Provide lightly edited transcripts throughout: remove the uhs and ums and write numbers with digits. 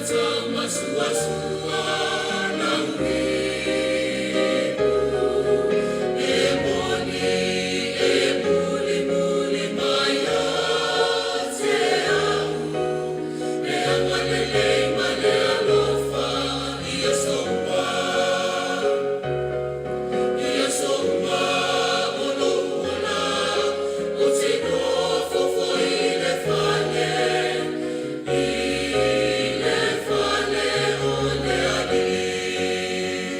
Taumasoasoa lau ipu, e moni e mulimuli mai ia te a'u le agalelei ma le alofa i aso uma, i aso uma o lo'u ola, ou te nofo foi i le fale, i le fale o le Alii.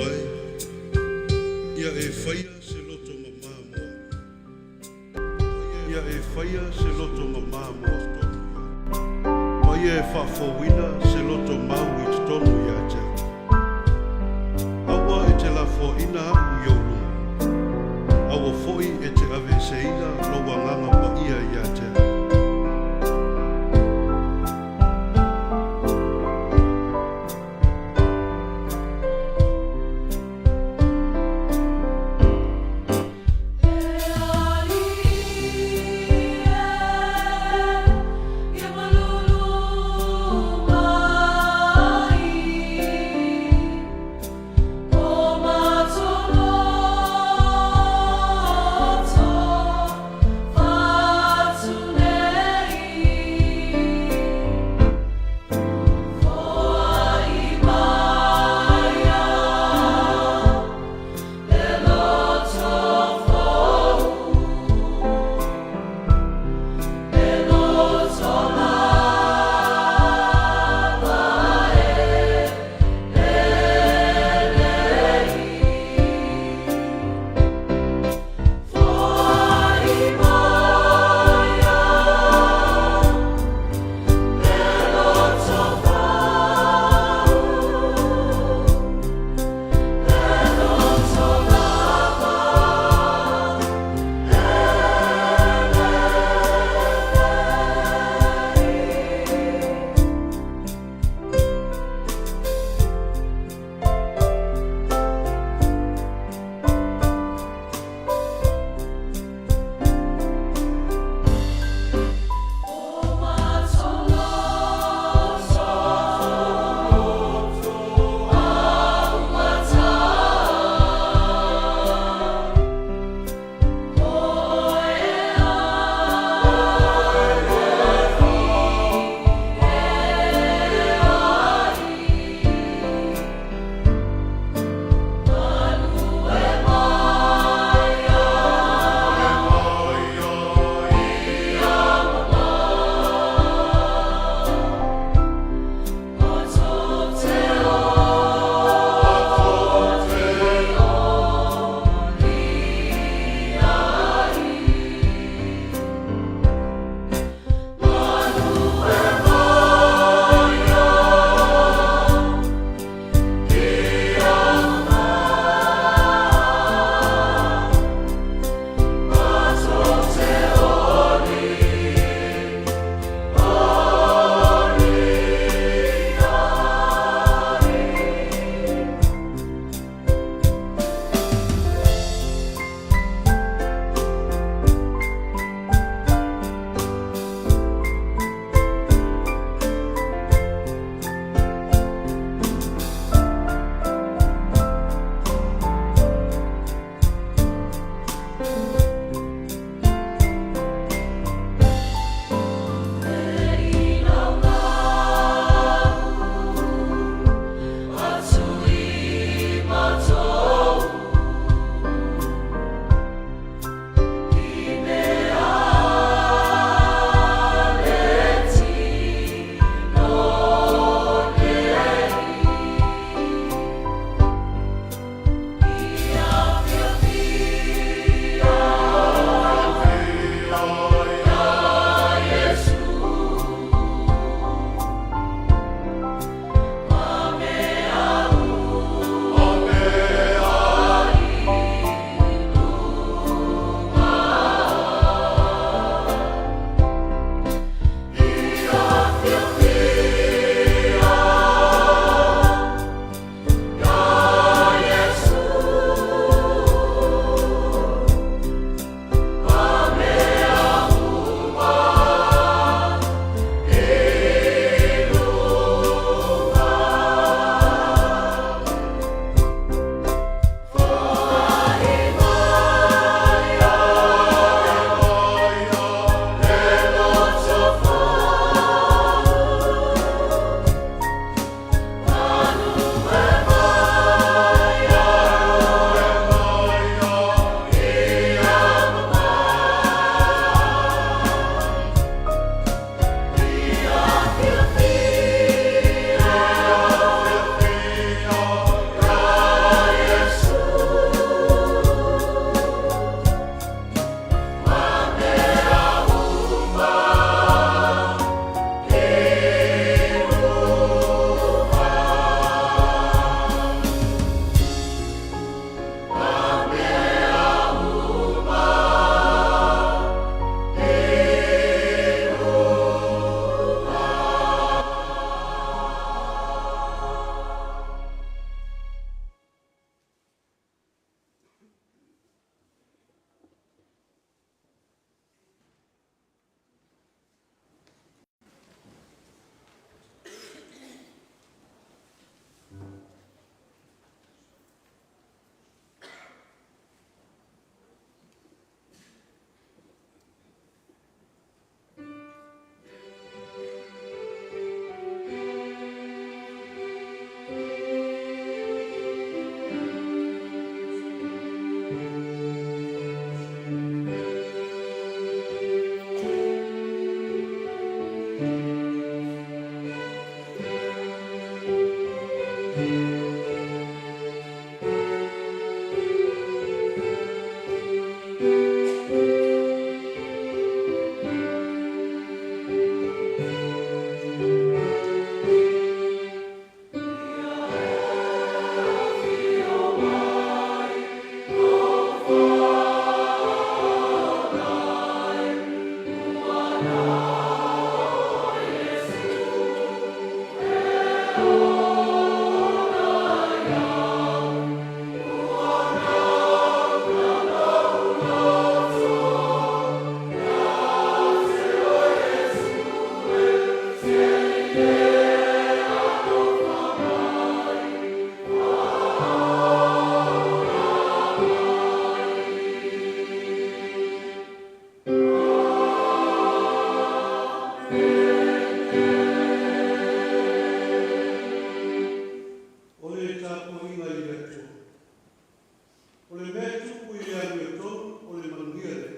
Atua e, ia e faia se loto mamā mo au. Ia e faia se loto mamā mo au tonu ia. Ma ia e faafouina se loto mau i totonu ia te au. Aua e te lafoaina a'u i ou luma. Aua foi e te aveeseina lou Agaga Paia ia te au. E Alii e, ia malulu mai. O le mea e tupu i le amiotonu, o le manuia lea.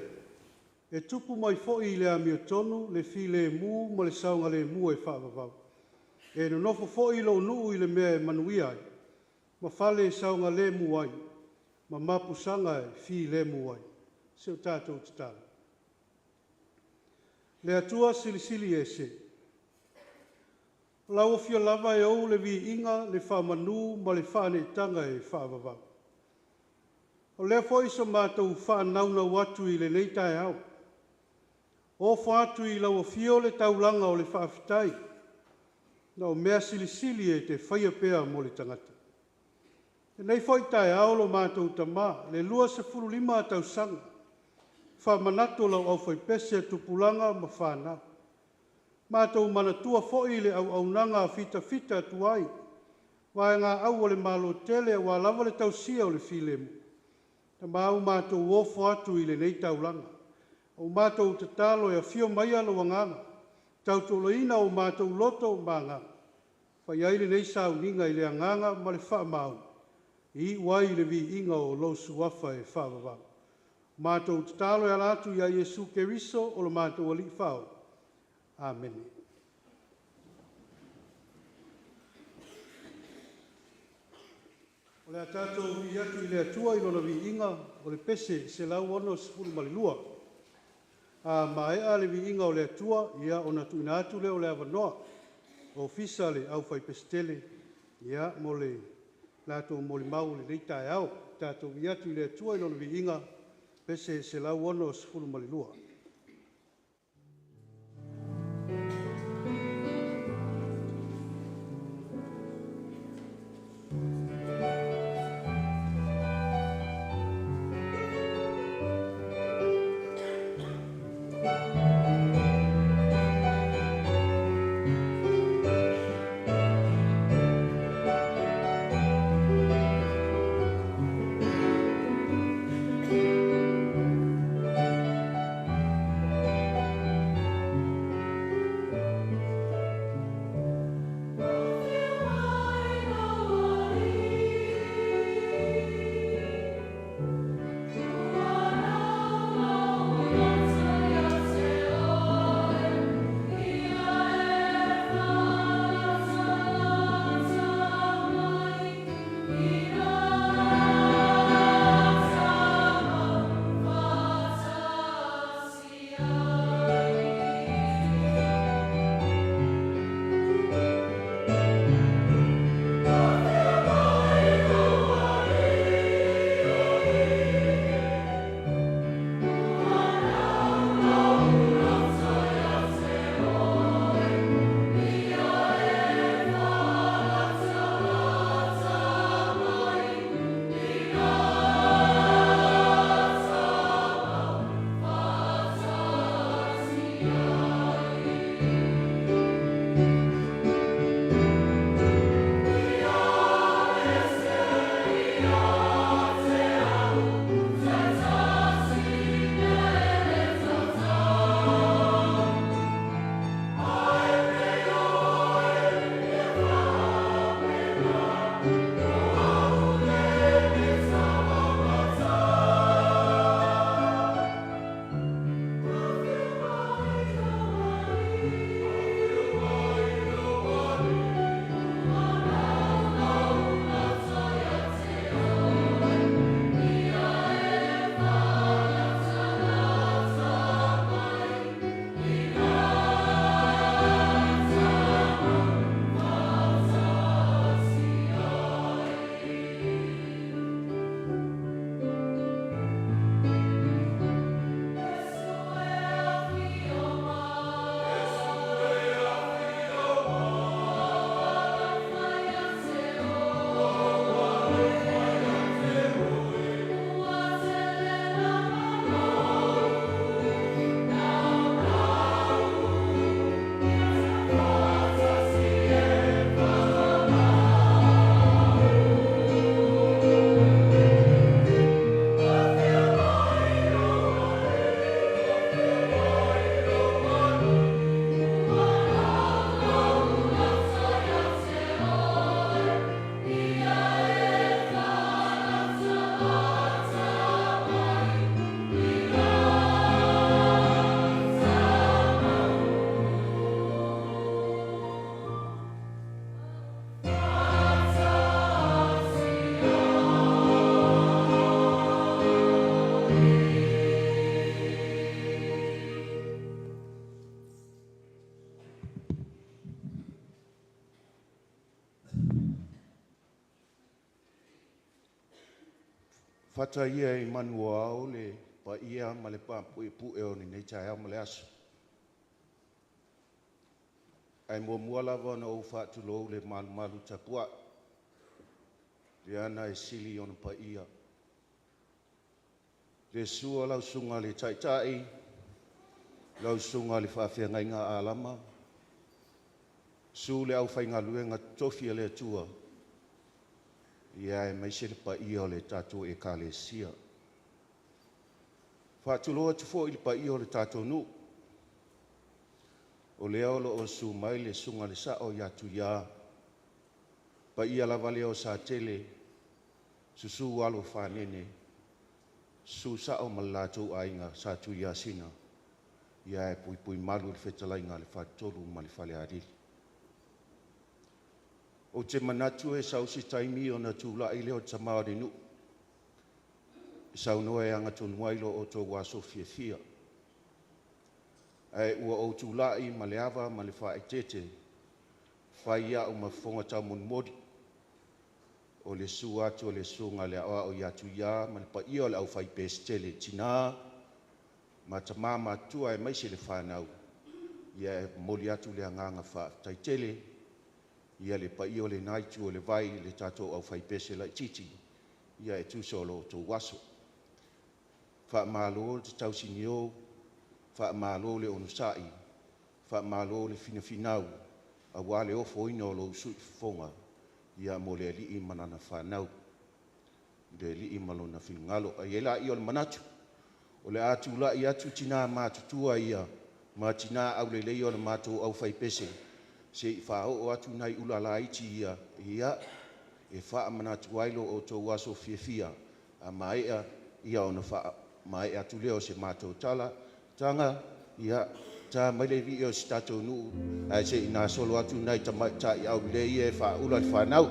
E tupu mai foi i le amiotonu le filemu ma le saogalemu e faavavau. E nonofo foi lou nuu i le mea e manuia ai, ma fale e saogalemu ai, ma mapusaga e filemu ai. Se o tatou tatalo. Le Atua Silisili Ese, o lau Afio lava e ou le viiga, le faamanu ma le faaneetaga e faavavau. O lea foi so matou faanaunau atu i lenei taeao, ofo atu i lau Afio le taulaga o le faafetai, na o mea silisili e te faia pea mo le tagata. Lenei foi taeao lo matou Tama, le 25 tausaga, faamanatu lau aufaipese tupulaga ma fanau. Matou manatua foi le auaunaga fitafita atu ai, vaega au o le Malo tele aua lava le tausia o le filemu. Tama ua matou ofo atu i lenei taulaga, o matou tatalo e afio maia lou Agaga, tautuaina o matou loto ma agaga, fai ai lenei sauniga i le agaga ma le faamaoni, e iu ai i le viiga o lou Suafa e faavavau. Matou tatalo e ala atu ia Iesu Keriso o lo matou Alii Faaola. Amene. O le a tatou vivii atu i le Atua i Lona viiga o le Pese 162. A maea le viiga o le Atua, ia ona tuuina atu lea o le avanoa Ofisa le Aufaipese ia mo le latou molimau o lenei taeao. Tatou vivii atu i le Atua i Lona viiga, Pese 162. Fata ia i manu o ao le paia ma le papuepue o lenei taeao ma le aso. Ae muamua lava ona ou faatulou le malumalu tapuai, leaga e sili ona paia. Le susu o lau Susuga i le Taitai, lau Susuga i le Faafeagaiga Alama, susu le aufaigaluega totofi a le Atua, ia aemaise le paia o le tatou Ekalesia. Faatulou atu foi i le paia o le tatou nuu, o lea o lo o susu mai le Susuga i le Sao ia Tuia, paia lava lea o Satele, susu alo o Fanene, susu Sao ma le latou Aiga Sa Tuiasina, ia ae puipui malu le fetalaiga a le Faletolu ma le Falealili. Ou te manatu e sau se taimi ona tulai lea o le tama o le nuu e saunoa e agatonu ai lo outou aso fiafia. Ae ua ou tulai ma le ava ma le faaeteete, fai au ma fofoga taumolimoli o le susu atu o le Susuga i le Aoao ia Tuia ma le paia o le aufai Pesetele, tina ma tama matutua aemaise le fanau, ia e momoli atu le agaga faafetai tele i le paia o lena itu o le vai i le tatou aufaipese laitiiti e tusa o lo outou aso. Faamalo le tausinio, faamalo le onosai, faamalo le finafinau aua le ofoina o lou sui usufono fofoga mo le Alii ma lana fanau, le Alii ma Lona finagalo. Ona i ai lea o le manatu, o le a tulai atu tina matutua ia ma tina aulelei o le matou aufaipese se i faaoo atu nai ula laiti ia, ia, e faamanatu ai lo outou aso fiafia. A maea ona faamaea atu lea o se matou tala. Taga, ia, ta mai le vii o si tatou nuu ae se i gasolo atu nai tamaitai aulelei ia e faaula le fanau.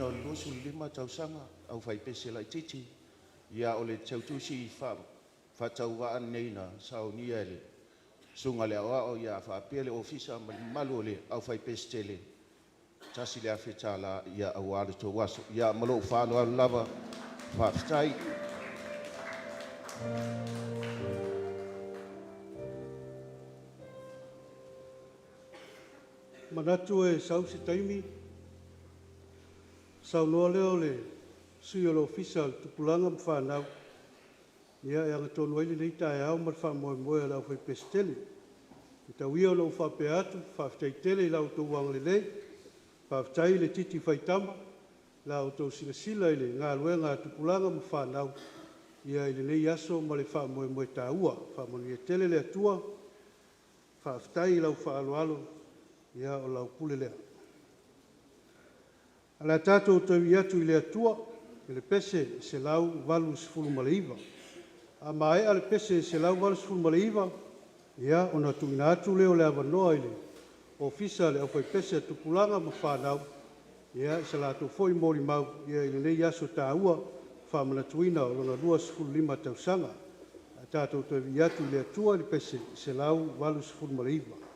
o le 25 tausaga aufaipese laitiiti. Ia o le tautusi faatauvaa lenei na saunia e le Susuga i le Aoao faapea le Ofisa ma le mamalu o le aufaipese tele, $1,000 aua lo outou aso. Ia ma lou faaaloalo lava, faafetai. E manatu e sau se taimi saunoa lea o le Sui o le Ofisa o Tupulaga ma Fanau, e agatonu ai lenei taeao ma le faamoemoe o le aufaipese tele. Ae tau ia ina ou faapea atu, faafetai tele i la outou agalelei, faafetai i le titi faitama i la outou silasila i le galuega a tupulaga ma fanau i lenei aso ma le faamoemoe taua. Faamanuia tele le Atua, faafetai i lau faaaloalo, ia o lau pule lea. Ae o le a tatou toe ui atu i le Atua i le Pese 189. A maea le Pese 189, ona tuuina atu lea o le avanoa i le Ofisa o le Aufaipese a Tupulaga ma Fanau i se latou foi molimau i lenei aso taua i le faamanatuina o lona 25 tausaga. Ae tatou toe vivii atu i le Atua i le Pese 189.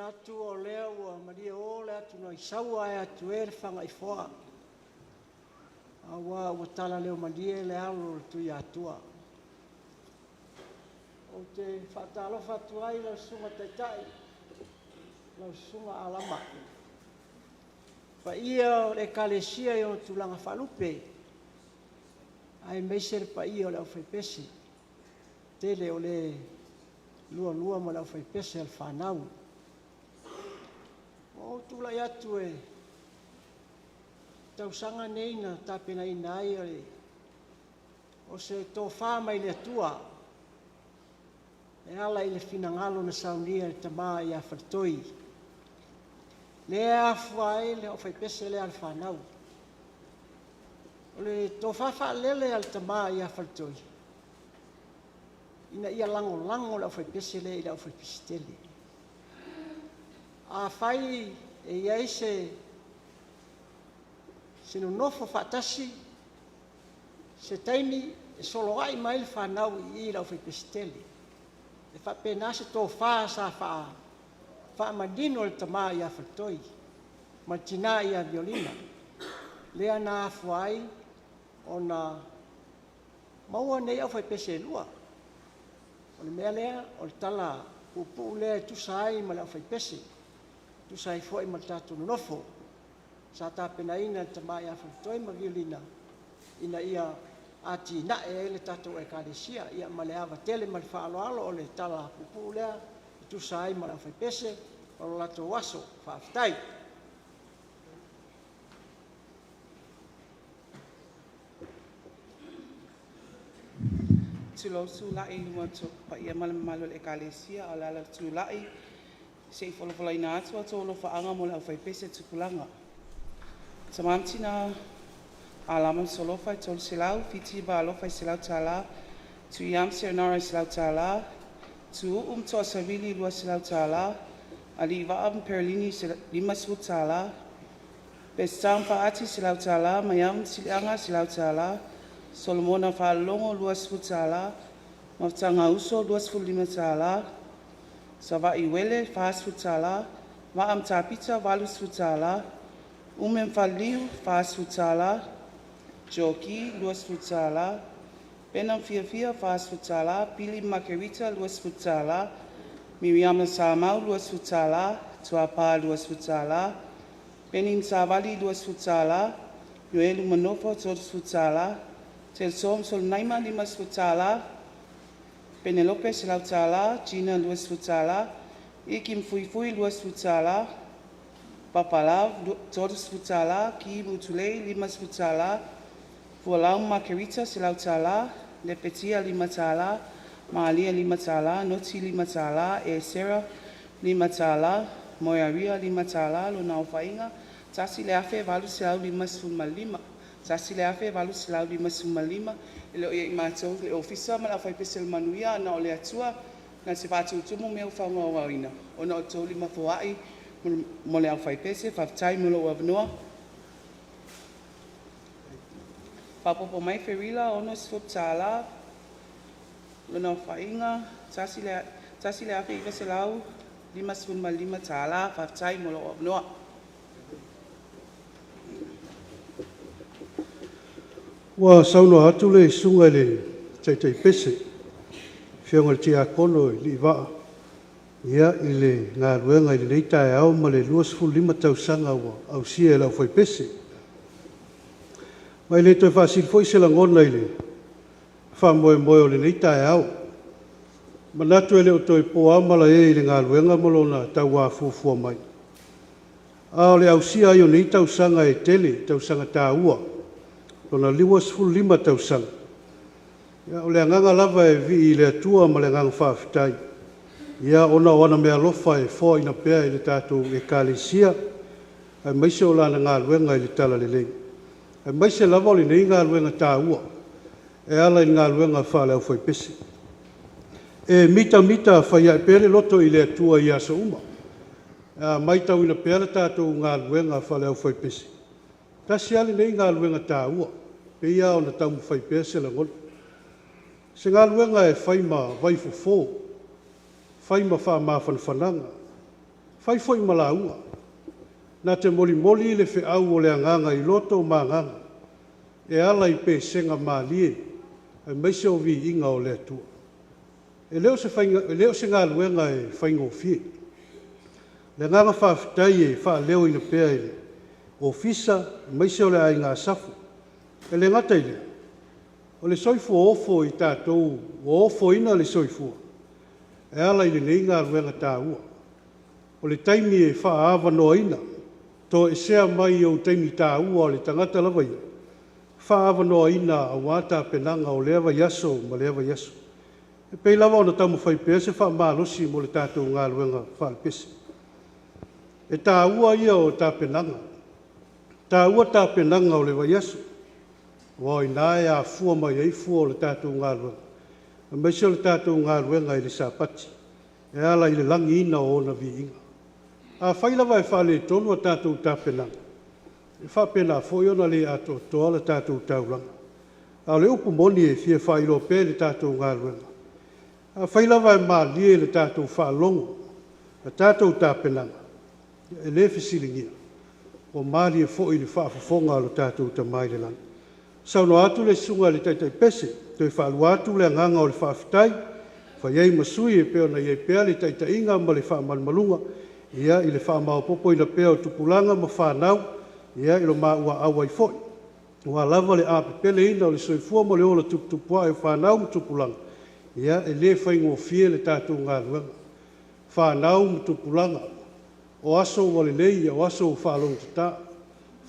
Manatu o lea ua malie o le atu nai Saua ae atu e le Fagaifoa, aua ua tala leo malie le alo o le Tuiatua. Ou te faatalofa atu ai lau Susuga Taitai, lau Susuga Alama. Paia o le Ekalesia i ona tulaga faalupe, aemaise le paia o le aufaipese, tele o le lualua ma le aufaipese a le fanau. Ua ou tulai atu e tausaga nei na tapenaina ai o se tofa mai le Atua e ala i le finagalo na saunia e le tama ia Faletoi, lea e afua ai le aufaipese lea a le fanau. O le tofa faalele a le tama ia Faletoi, ina ia lagolago le aufaipese lea i le aufaipese tele. Afai e i ai se nonofo faatasi, se taimi e soloai mai le fanau i i i le aufaipese tele. E faapena se tofa sa faamanino e le tama ia Faletoi ma le tina ia Violina, lea na afua ai ona maua nei aufaipese e lua. O le mea lea, o le tala puupuu lea e tusa ai ma le aufaipese, e tusa ai foi ma le tatou nonofo sa tapenaina e le tama ia Faletoi ma Violina ina ia atinae ai le tatou Ekalesia. Ia ma le ava tele ma le faaaloalo, o le tala puupuu lea e tusa ai ma le aufaipese ma lo latou aso. Faafetai. Tulou Sulai i luga atu o paia ma le mamalu o le Ekalesia, a o le ala o le tulai, se i folafolaina atu a outou alofaaga mo le aufaipese Tupulaga. Tama ma Tina Alama ma Solofa e $300, Fiti ma Alofa e $100, Tuiama Seanoara e $100, Tuuu ma Toasavili e $200, Aliivaa ma Perelini e $50, Peseta ma Faati e $100, Maiava ma Siliaga e $100, Solomona Faalogo e $20, Mautagauso e $25, Savai Uele e $40, Maa ma Tapita e $80, Ume ma Faleliu e $40, Joe Key e $20, Pena ma Fiafia e $40, Pili ma Makerita e $20, Miriama Samau e $20, Tuapa e $20, Peni ma Savali e $20, Ioeli ma Nofo e $30, Telesoa ma Solonaima e $50, Penelope e $100, Gina e $20, Iki ma Fuifui e $20, Papa Love e $30, Ki ma Utulei e $50, Fualau ma Makerita e $100, Lepetia e $5, Malie e $5, Noti e $5, Esera e $5, Moearia e $5. Lona aofaiga: $1,855. $1,855. E le o i ai ia matou i le Ofisa ma le Aufaipese o le Manuia, ae na o le Atua na te faatutumu mea ua faamauina ona o le tou lima foai mo le aufaipese. Faafetai mo lou avanoa. Faaopoopo mai Ferila e $60. Lona aofaiga: $1,955. Faafetai mo lou avanoa. Ua saunoa atu le susuga i le Taitaipese, le Afioga i le Tiakono i Aliivaa i le galuega i lenei taeao ma le 25 tausaga ua ausia e le aufaipese. Ma e le toe faasili foi se lagona i le faamoemoe o lenei taeao. E manatu e le o toe po lava malae i le galuega ma lona tauafuafua mai, a o le ausia ai o nei tausaga e tele, tausaga taua, lona 25 tausaga. Ia, o le agaga lava e vivii i le Atua ma le agaga faafetai, ona o ana meaalofa e foaina pea i le tatou Ekalesia, aemaise o lana galuega i le Talalelei, aemaise lava o lenei galuega taua e ala i le galuega faale-aufaipese. E mitamita faiae pea le loto i le Atua i aso uma, a maitauina pea le tatou galuega faale-aufaipese, tasi lava lenei galuega taua, pei lava ona taumafai pea se lagona. O se galuega e fai ma vaifofo, fai ma faamafanafanaga, Fai foi ma lauga, na te molimoli le feau o le agaga i loto ma agaga, e ala i pesega malie aemaise o viiga o le Atua. E le o se faiga, e le o se galuega e faigofie. Le agaga faafetai e faaleoina pea i le Ofisa aemaise o le Aiga Asafo. E le gata i lea, o le soifua ofo i tatou ua ofoina le soifua, e ala i lenei galuega taua. O le taimi e faaavanoaina, toesea mai ou taimi taua o le tagata lava ia, faaavanoaina aua tapenaga o lea vaiaso ma lea vaiaso. E pei lava ona taumafai pea se faamalosi mo le tatou galuega faalepese. E taua ia o tapenaga, taua tapenaga o le vaiaso, aua o i ina e afua mai ai fua o le tatou galuega, aemaise o le tatou galuega i le Sapati e ala i le lagiina o Ona viiga. Afai lava e faaletonu a tatou tapenaga, e faapena foi ona le atoatoa le tatou taulaga. A o le upu moni e fia faailoa pea i le tatou galuega, afai lava e malie le tatou faalogo, le tatou tapenaga, e le fesiligia ua malie foi le faafofoga a lo tatou Tama i le Lagi. Saunoa atu le Susuga i le Taitai Pese, toe faalua atu le agaga o le faafetai, fai ai ma sui e pei ona i ai pea le taitaiga ma le faamalumaluga ia i le faamaopoopoina pea o tupulaga ma fanau ia i lo maua auai foi. Aua lava le apepeleina o le soifua ma le ola tuputupuae o fanau ma tupulaga, ia e le faigofie le tatou galuega. Fanau ma tupulaga, o aso ua lelei o aso ua faalogotata,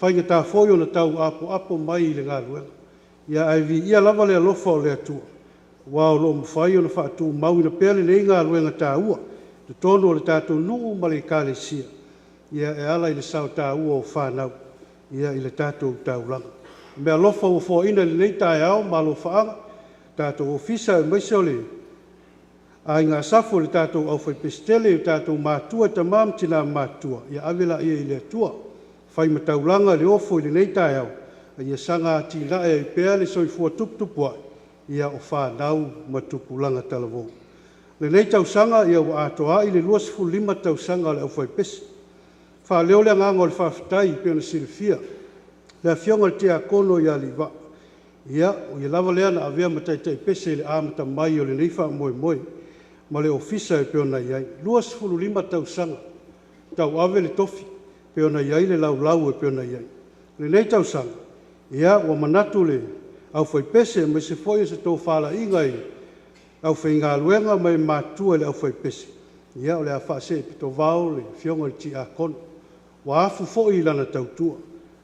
faigata foi ona tau apoapo mai i le galuega. Ia ae viia lava le alofa o le Atua, aua o lo o mafai ona faatumauina pea lenei galuega taua i totonu o le tatou nuu ma le Ekalesia, ia e ala i le sao taua o fanau ia i le tatou taulaga. O meaalofa ua foaina i lenei taeao ma alofaaga tatou Ofisa aemaise o le Aiga Asafo, le tatou aufaipesetele, o tatou matua, tama ma tina matutua, ia ave laia i le Atua, fai ma taulaga le ofo i lenei taeao, a ia saga atinae ai pea le soifua tuputupuae ia o fanau ma tupulaga talavou. O lenei tausaga ia ua atoa ai le 25 tausaga o le aufaipese. Faaleo le agaga o le faafetai e pei ona silafia le Afioga i le Tiakono ia Aliivaa, ia o ia lava lea na avea ma Taitaipese i le amata mai o lenei faamoemoe ma le Ofisa e pei ona i ai. 25 tausaga tauave le tofi e pei ona i ai le laulau e pei ona i ai. O lenei tausaga, ia ua manatu le aufaipese aemaise foi o se tofalaiga i le aufaigaluega ma e matutua i le aufaipese, ia o le a faasee pitovao le Afioga i le Tiakono. Ua afu foi lana tautua,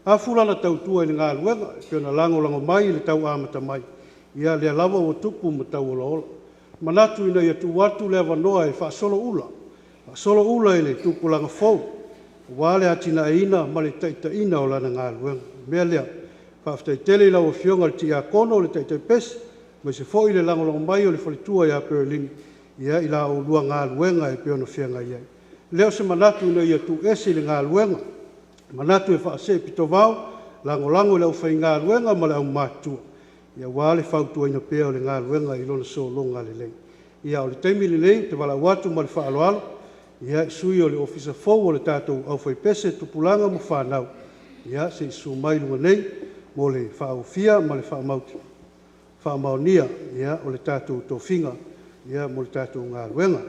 afu lana tautua i le galuega e pei ona lagolago mai i le tau amata mai, ia lea lava ua tupu ma tauolaola. Manatu ina ia tuu atu le avanoa e faasoloula, faasoloula i le tupulaga fou aua le atinaeina ma le taitaiina o lana galuega. O le mea lea, faafetai tele i lau Afioga i le Tiakono le Taitaipese, aemaise foi le lagolago mai o le faletua ia Perlini ia i la oulua galuega e pei ona feagai ai. Le o se manatu ina ia tuuese i le galuega, manatu e faasee pitovao, lagolago i le aufaigaluega ma le aumatutua, ia aua le fautuaina pea o le galuega i lona sologa lelei. Ia, o le taimi lenei ou te valaau atu ma le faaaloalo ia i sui o le Ofisa fou o le tatou Aufaipese, Tupulaga ma Fanau, ia se i susu mai i luga nei mo le faaofia ma le faamaonia ia o le tatou tofiga ia mo le tatou galuega.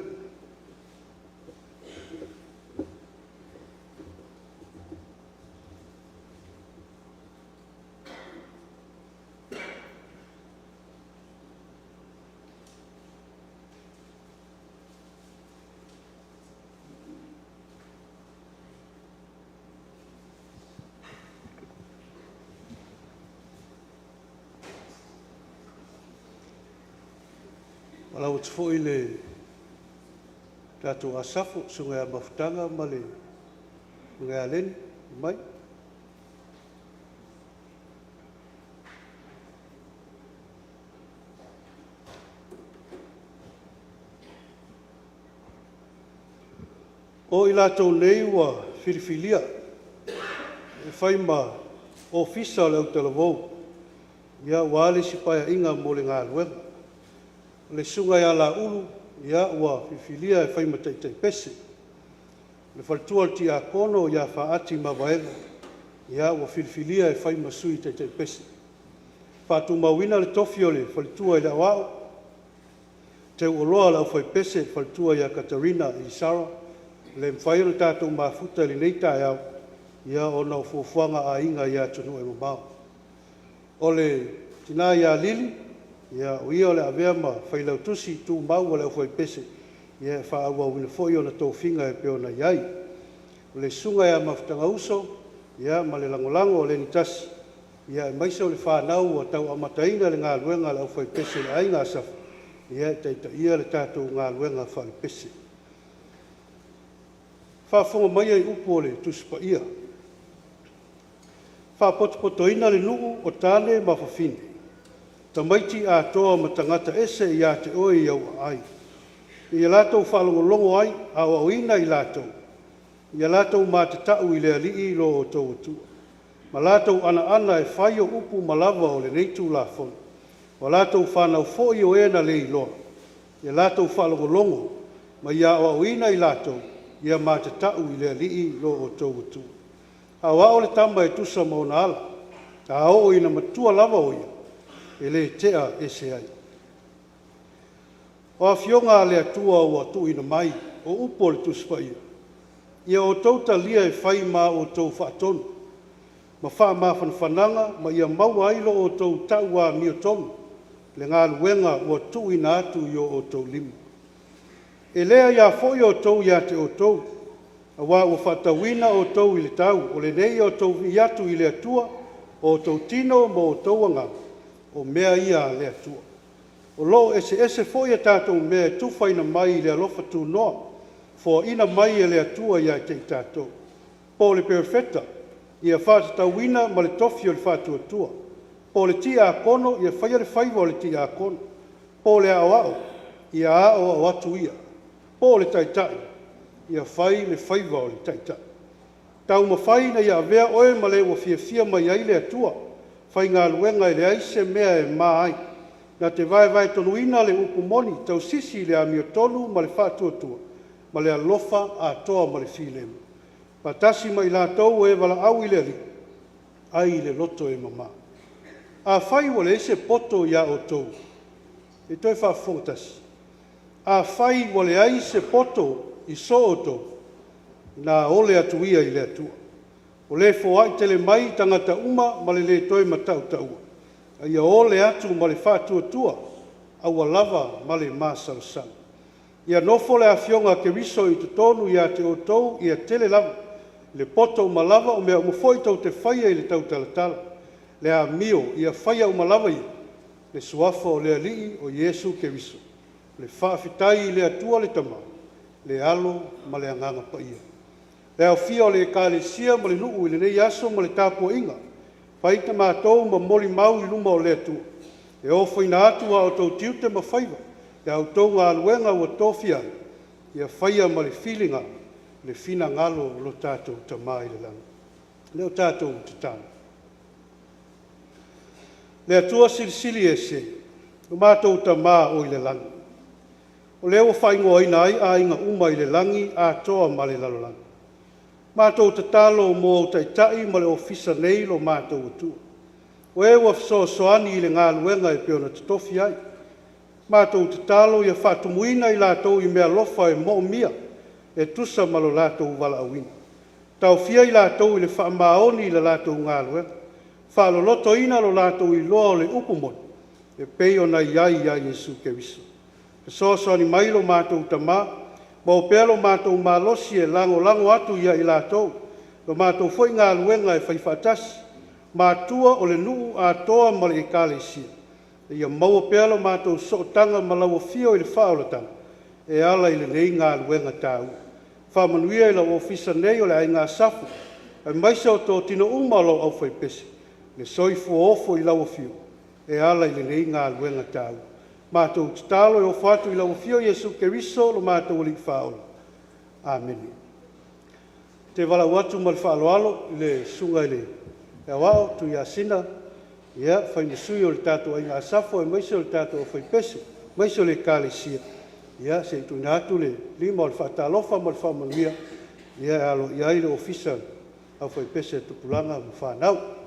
Valaau atu foi i le tatou Asafo, Susuga ia Mafutaga ma le Susuga ia Leni, mai. O i latou nei ua filifilia e fai ma Ofisa o le Autalavou, ia aua le isi Paeaiga mo le galuega. O le Susuga ia Laulu, ia ua filifilia e fai ma Taitaipese. Le faletua o le Tiakono ia Faati Mavaega, ia ua filifilia e fai ma Sui Taitaipese. Faatumauina le tofi o le faletua i le Aoao, teuoloa o le aufaipese le faletua ia Katarina Elisara, e le mafai ona tatou mafuta i lenei taeao, ia ona o fuafuaga a aiga i atunuu e mamao. O le tina ia Lili, ia o ia o le a avea ma Failautusi Tumau a le Aufaipese e faaauauina foi ona tofiga e pei ona i ai. O le Susuga ia Mafutagauso ia ma le lagolago a Lenitasi, ia aemaise o le fanau ua tau amataina le galuega a le aufaipese i le Aiga Asafo, ia e taitaia le tatou galuega faalepese. Faafofoga maia i upu o le Tusi Paia, faapotopotoina le nuu o tane ma fafine, tamaiti atoa ma tagata ese ia te oe i ou aai. Ia latou faalogologo ai, aoaoina i latou, ia latou matatau i le Alii lo outou Atua, ma latou anaana e fai o upu uma lava o lenei Tulafono. O a latou fanau foi o e na le iloa, ia latou faalogologo ma ia aoaoina i latou, ia matatau i le Alii lo outou Atua. Aoao le tama e tusa ma ona ala, a oo ina matua lava o ia, e le tea ese ai. O Afioga a le Atua ua tuuina mai, o upu o le Tusi Paia, ia outou talia e fai ma a outou faatonu, ma faamafanafanaga ma ia maua ai lo outou tau amiotonu le galuega ua tuuina atu i o outou lima. E le aia foi outou ia te outou, aua ua faatauina outou i le tau. O lenei ia outou vivii atu i le Atua, o outou tino ma outou agaga, o mea ia a le Atua. O lo o eseese foi a tatou mea e tufaina mai i le alofa tunoa, foaina mai e le Atua ia te i tatou. Po o le perofeta, ia faatatauina ma le tofi o le faatuatua. Po o le tiakono, ia faia le faiva o le tiakono. Po o le aoao, ia aoao atu ia. Po o le taitai, ia fai le faiva o le taitai. Taumafai ina ia avea oe ma le ua fiafia mai ai le Atua, faigaluega e leai se mea e ma ai, na te vaevaetonuina le upu moni, tausisi i le amiotonu ma le faatuatua, ma le alofa atoa ma le filemu, faatasi ma i latou o e valaau i le Alii, ai i le loto e mama. Afai ua leai se poto ia outou, se i toe faafofoga tasi. Afai ua leai se poto i so outou, na ole atu ia i le Atua. O le foai tele mai tagata uma ma le le toe matautaua, a ia ole atu ma le faatuatua, aua lava ma le masalosalo. Ia nofo le Afioga a Keriso i totonu ia te outou ia tele lava, le poto uma lava, o mea uma foi tou te faia i le tautalatala, le amio, ia faia uma lava ia, le suafa o le Alii o Iesu Keriso, le faafetai i le Atua le Tama, le Alo ma le Agaga Paia. Le aofia o le Ekalesia ma le nuu i lenei aso ma le tapuaiga, fai ta matou ma molimau i luma o le Atua, e ofoina atu a outou tiute ma faiva i a outou galuega ua tofia ai, ia faia ma le filiga le finagalo o lo tatou Tama i le lagi. Le o tatou tatalo. Le Atua Silisili Ese, lo matou Tama o i le lagi, o le ua faaigoaina ai aiga uma i le lagi atoa ma le lalolagi, matou tatalo mo au Taitai ma le Ofisa nei lo matou Atua, o e ua fesoasoani i le galuega e pei ona totofi ai. Matou tatalo ia faatumuina i latou i meaalofa e moomia e tusa ma lo latou valaauina. Taofia i latou i le faamaoni i le latou galuega, faalolotoina lo latou iloa o le upu moni e pei ona i ai ia Iesu Keriso. Fesoasoani mai lo matou Tama, maua pea lo matou malosi e lagolago atu ia i latou, lo matou foi galuega e faifaatasi, matua o le nuu atoa ma le Ekalesia, ia maua pea lo matou sootaga ma lau Afio i le faaolataga e ala i lenei galuega taua. Faamanuia i lau ofisa nei o le Aiga Asafo, aemaise o totino uma o lau aufaipese, le soifua ofo i lau Afio e ala i lenei galuega taua. Matou tatalo e ofo atu i lau Afio Iesu Keriso lo matou Alii Faaola. Amene. Ou te valaau atu ma le faaaloalo i le Susuga i le Aoao Tuiasina, ia, fai ma sui o le tatou Aiga Asafo aemaise o le tatou aufaipese, aemaise o le Ekalesia, ia se i tuuina atu le lima o le faatalofa ma le faamanuia Ia e aloaia ai le Ofisa o le Aufaipese a Tupulaga ma Fanau.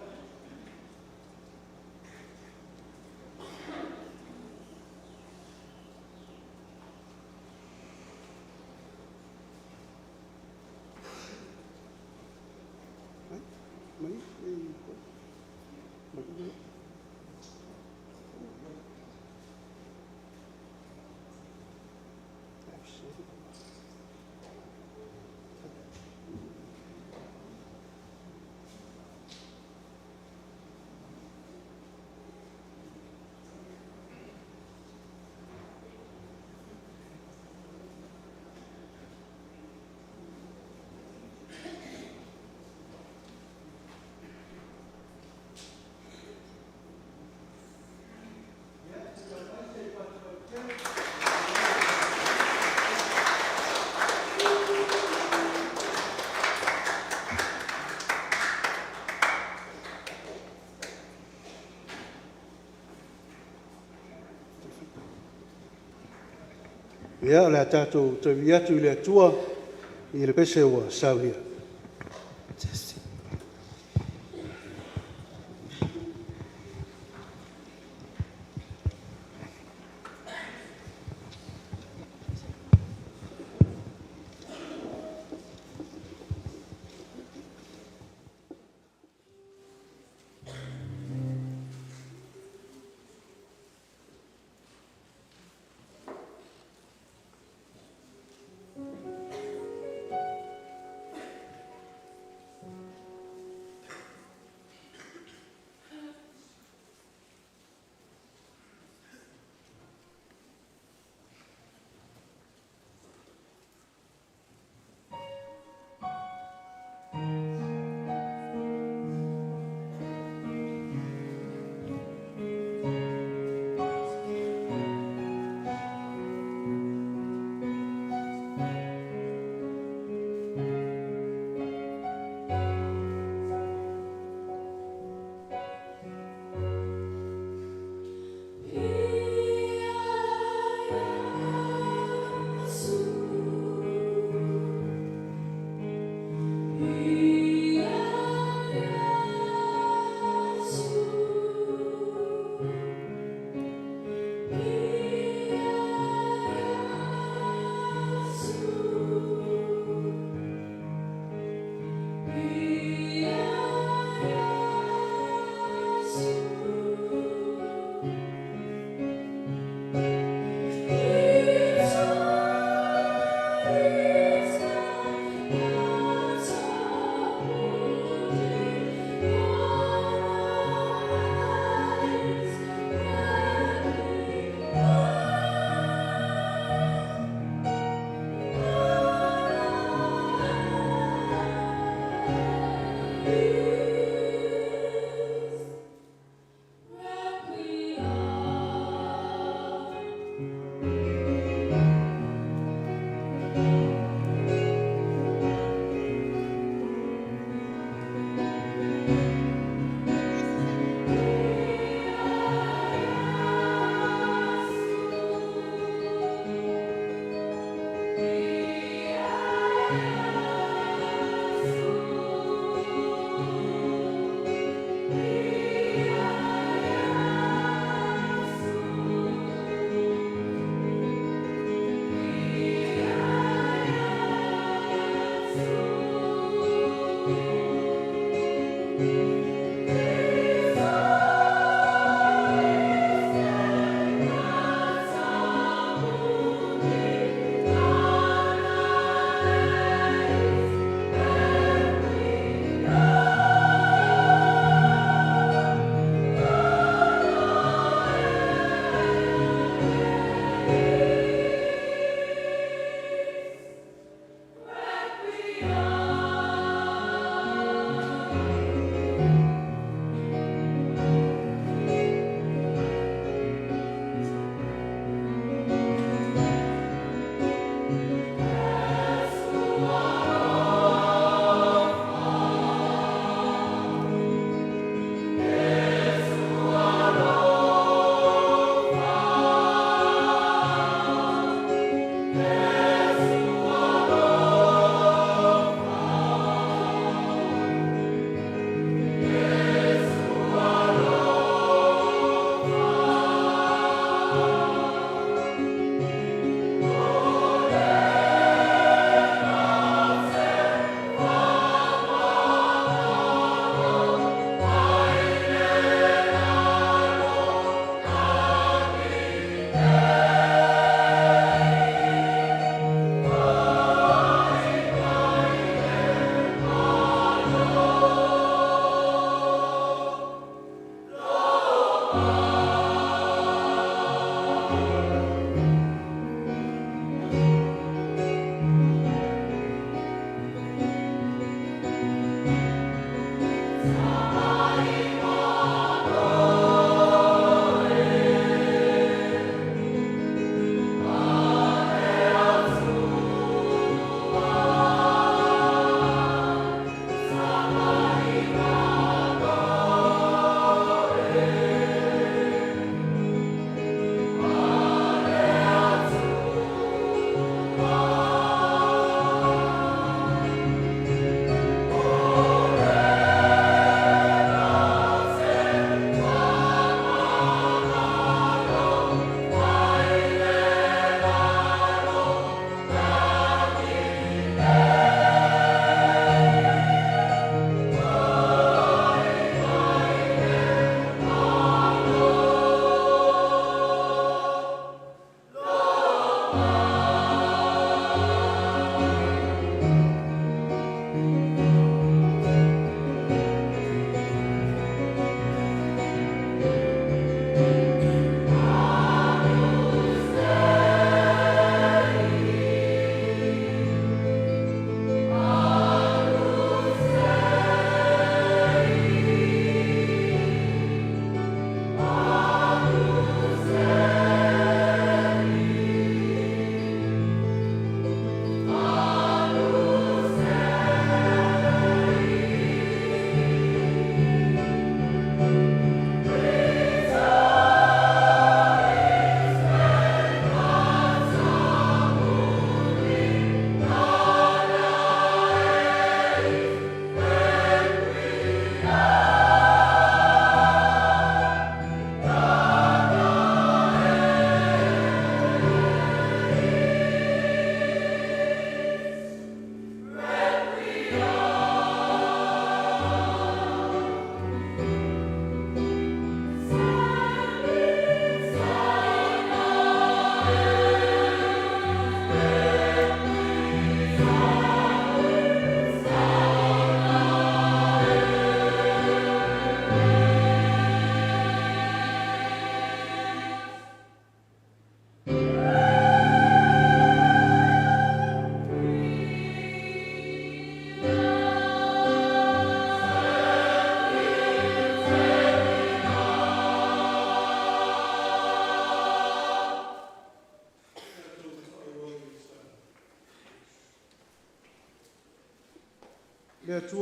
Ia, o le a tatou toe vivii atu i le Atua i le pese ua saunia.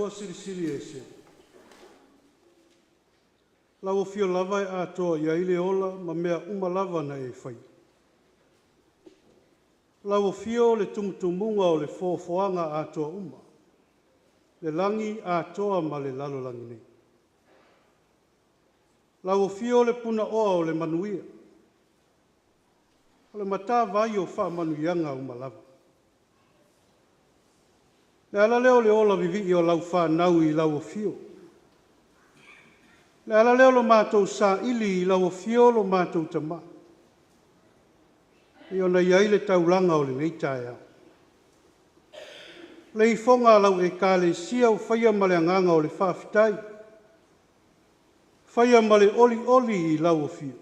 Atua Silisili Ese, Lau Afio lava e atoa i ai le ola ma mea uma lava na e faia. Lau Afio le tumutumuga o le foafoaga atoa uma, le lagi atoa ma le lalolagi nei. Lau Afio le punaoa o le manuia, o le matavai o faamanuiaga uma lava. Le ala lea o le ola vivii o lau fanau i lau afio. Le ala lea o lo matou saili i lau afio lo matou Tama, e pei ona i ai le taulaga o lenei taeao. Le ifoga a lau Ekalesia ua faia ma le agaga o le faafetai, faia ma le olioli i lau afio.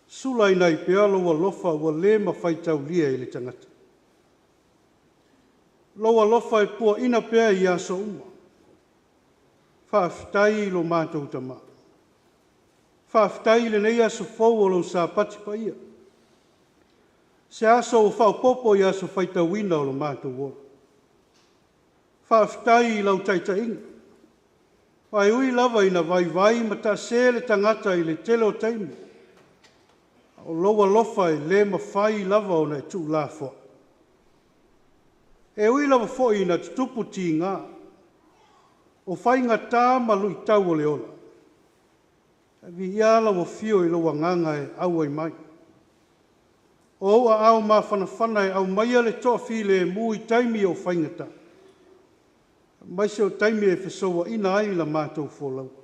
Sulaina ai pea lou alofa ua le mafai taulia e le tagata. Lou alofa e puaina pea i aso uma. Faafetai i lo matou Tama. Faafetai i lenei aso fou o lou Sapati paia. Se aso ua faaopoopo i aso faitauina o lo matou ola. Faafetai i lau taitaiga. Aua e ui lava ina vaivai ma taase le tagata i le tele o taimi, a o lou alofa e le mafai lava ona e tuulafoai. E ui lava foi ina tutupu tiga, o faigata ma luitau o le ola, ae viia lau afio i lou agaga e auai mai. O ou aao mafanafana e aumaia le toafilemu i taimi o faigata, aemaise o taimi e fesouaina ai la matou folauga.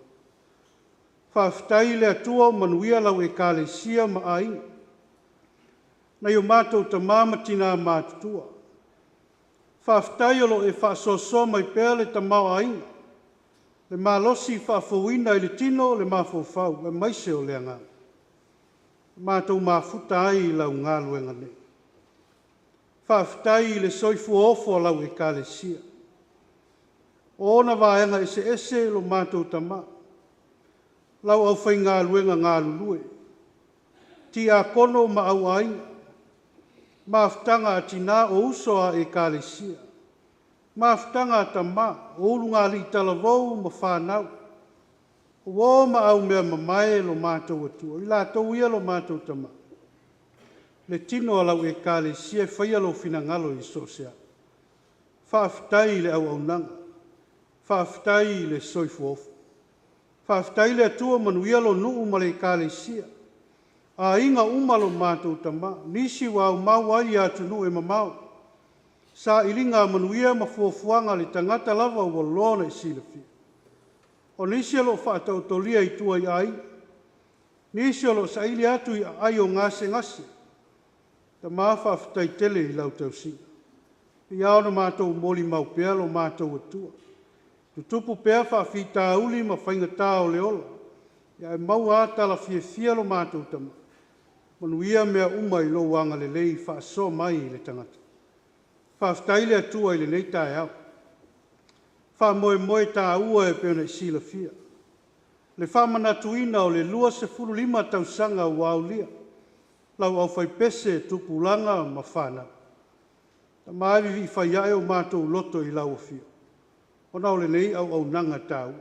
Faafetai i le Atua ua manuia lau Ekalesia ma aiga, nai o matou tama ma tina matutua. Faafetai o lo o e faasoasoa mai pea le tamaoaiga, le malosi faafouina i le tino, le mafaufau, aemaise o le agaga. Matou mafuta ai i lau galuega nei. Faafetai i le soifua ofo a lau Ekalesia. O ona vaega eseese lo matou Tama, lau aufaigaluega galulue, tiakono ma auaiga, mafutaga a tina o uso a Ekalesia, mafutaga a tama o ulugalii talavou ma fanau, o uo ma aumeamamae lo matou Atua, i latou ia lo matou Tama, le tino a lau Ekalesia e faia lou finagalo i so o se ala. Faafetai i le auaunaga, faafetai i le soifua ofo. Faafetai i le Atua manuia lou nuu ma le Ekalesia, aiga uma lo matou Tama, nisi ua aumau ai i atunuu e mamao, sailiga manuia ma fuafuaga a le tagata lava ua loa ona e silafia. O nisi o lo o faataotolia i tua i aiga, nisi o lo o saili atu i aai o gasegase. Tama faafetai tele i lau tausiga. Ia ona matou molimau pea lo matou Atua. Tutupu pea faafitauli ma faigata o le ola, ae maua lava tala fiafia lo matou Tama. Manuia mea uma i lou agalelei faasoa mai i le tagata. Faafetai i le Atua i lenei taeao. Faamoemoe taua e pei ona e silafia. Le faamanatuina o le 25 tausaga ua aulia, lau aufaipese, tupulaga ma fanau. Tama e vivii fai ae o matou loto i lau afio, ona o lenei auaunaga taua.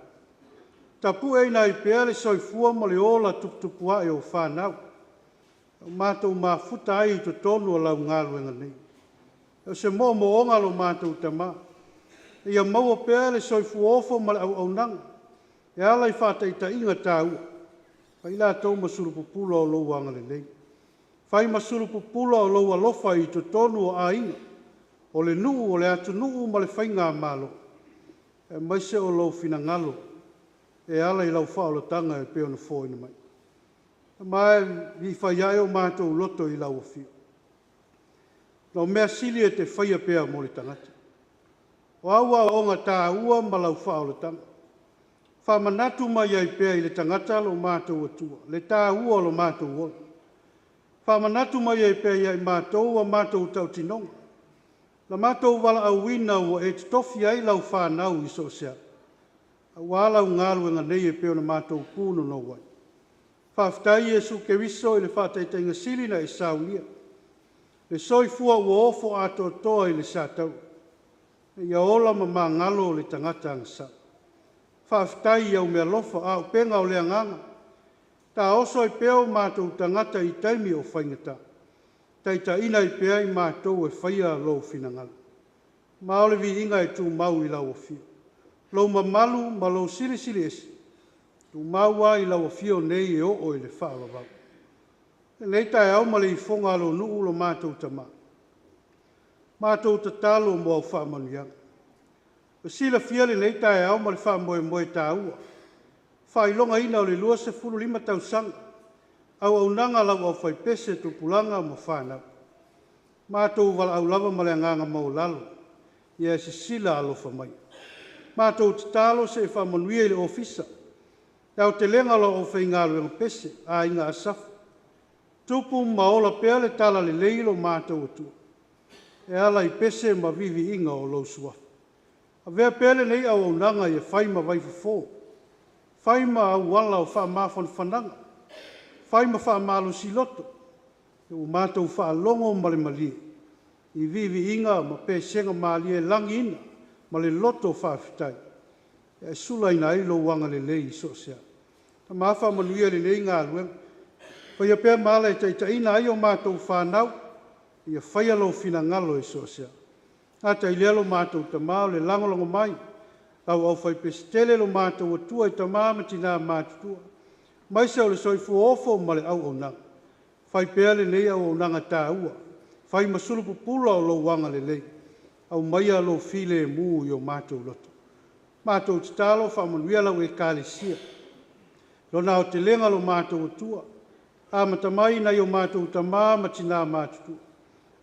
Tapueina ai pea le soifua ma le ola tuputupuae o fanau, o matou mafuta ai i totonu o lau galuega nei. O se moomooga lo matou Tama, ia maua pea le soifua ofo ma le auaunaga, e ala i faataitaiga taua, fai latou ma sulupupula o lou agalelei. Fai ma sulupupula o lou alofa i totonu o aiga, o le nuu, o le atunuu ma le faigamalo, aemaise o lou finagalo e ala i lau faaolataga e pei ona foaina mai. Ma e viifai ae o matou loto i lau afio. Lau mea sili e te faia pea mo le tagata. O au aoaoga taua ma lau faaolataga. Faamanatu mai ai pea i le tagata lo matou Atua, le taua o lo matou ola. Faamanatu mai ai pea ia i matou a matou tautinoga. La matou valaauina ua e totofi ai lau fanau i so o se ala. Aua lau galuega nei e pei ona matou punonou ai. Faafetai Iesu Keriso i le faataitaiga sili na e saunia. Le soifua ua ofo atoatoa i le sataua. Ia ola ma magalo le tagata agasala. Faafetai i au meaalofa a o upega o le agaga. Taoso ai pea o matou tagata i taimi o faigata. Taitaiina ai pea i matou e faia lou finagalo. Ma o le viiga e tumau i lau afio. Lou mamalu ma lou silisili ese, tumau lava i lau afio nei e oo i le faavavau. Lenei taeao ma le ifoga a lou nuu lo matou Tama, matou tatalo mo au faamanuiaga. Ua silafia lenei taeao ma le faamoemoe taua, faailogaina o le 25 tausaga, auaunaga a lau aufaipese, tupulaga ma fanau. Matou valaau lava ma le agaga maualalo, ia e sisila alofa mai. Matou tatalo se i faamanuia i le Ofisa, le aotelega o lau aufaigaluega pese, Aiga Asafo, tupu ma ola pea le talalelei lo matou Atua, e ala i pese ma viiviiga o lou Suafa. Avea pea lenei auaunaga ia fai ma vaifofo, fai ma auala o faamafanafanaga, fai ma faamalosi loto, ua matou faalogo ma le malie i viiviiga ma pesega malie e lagiina ma le loto faafetai, e sulaina ai lou agalelei i so o se ala. Tama faamanuia i lenei galuega, faia pea ma ala e taitaiina ai o matou fanau, ia faia lou finagalo i so o se ala. Gata i lea lo matou Tama o le lagolago mai, lau aufaipese tele lo matou Atua i tama ma tina matutua, aemaise o le soifua ofo ma le auaunaga. Fai pea lenei auaunaga taua, fai ma sulupupula o lou agalelei, aumaia lou filemu i o matou loto. Matou tatalo faamanuia lau Ekalesia, lona aotelega lo matou Atua, amata mai i nai o matou tama ma tina matutua,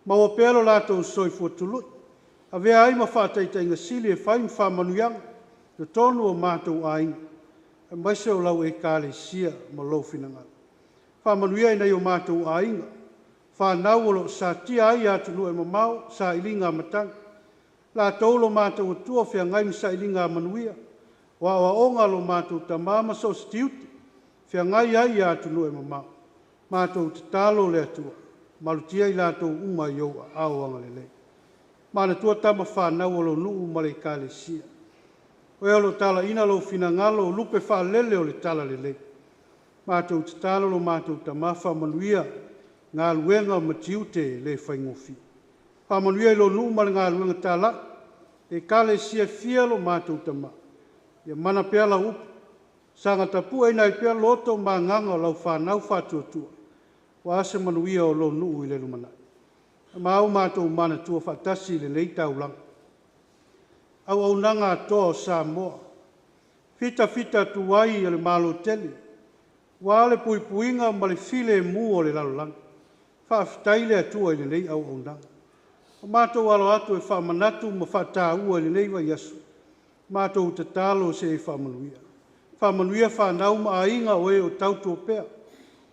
maua pea lo latou soifua tului, avea ai ma faataitaiga sili e fai ma faamanuiaga i totonu o matou aiga, aemaise o lau Ekalesia ma lou finagalo. Faamanuia i nai o matou aiga, fanau o lo o satia ai i atunuu e mamao, sailiga matagi, latou lo matou Atua feagai ma sailiga manuia, o aoaoga a lo matou Tama ma so o se tiute, feagai ai i atunuu e mamao. Matou tatalo le Atua, malutia i latou uma i ou aao agalelei. Manatua tama fanau o lou nuu ma le Ekalesia. O e o lo o talaiina lou finagalo o lupe faalele o le talalelei. Matou tatalo lo matou Tama faamanuia galuega ma tiute le faigofie. Faamanuia i lou nuu ma le galuega talai, Ekalesia e fia lo matou Tama. Ia mana pea lau upu, saga tapueina ai pea loto ma agaga o lau fanau faatuatua, aua se manuia o lou nuu i le lumanai. Ma au matou manatua faatasi i lenei taulaga. Auaunaga atoa o Samoa, fitafita atu ai e le Malo tele, ua le puipuiga ma le filemu o le lalolagi. Faafetai le Atua i lenei auaunaga. O matou alo atu e faamanatu ma faataua i lenei vaiaso, matou tatalo se i faamanuia. Faamanuia fanau ma aiga o e o tautua pea,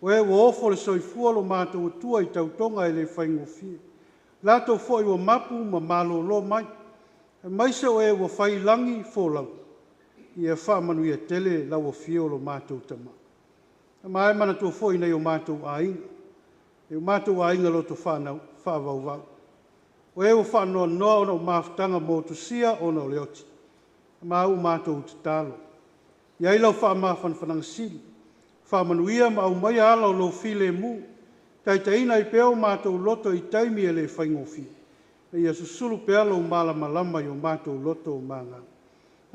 o e ua ofo le soifua lo matou Atua i tautoga e le faigofie. Latou foi ua mapu ma malolo mai, aemaise o e ua fai lagi folauga, ia faamanuia tele lau afio lo matou Tama. Ma e manatua foi nai o matou aiga, nai o matou aiga loto faavauvau. O e ua faanoanoa ona o mafutaga motusia ona o le oti, ma ua matou tatalo. I ai lau faamafanafanaga sili, faamanuia ma aumaia ala o lou filemu, taitaiina ai pea o matou loto i taimi e le faigofie, ia susulu pea lou malamalama i o matou loto ma agaga.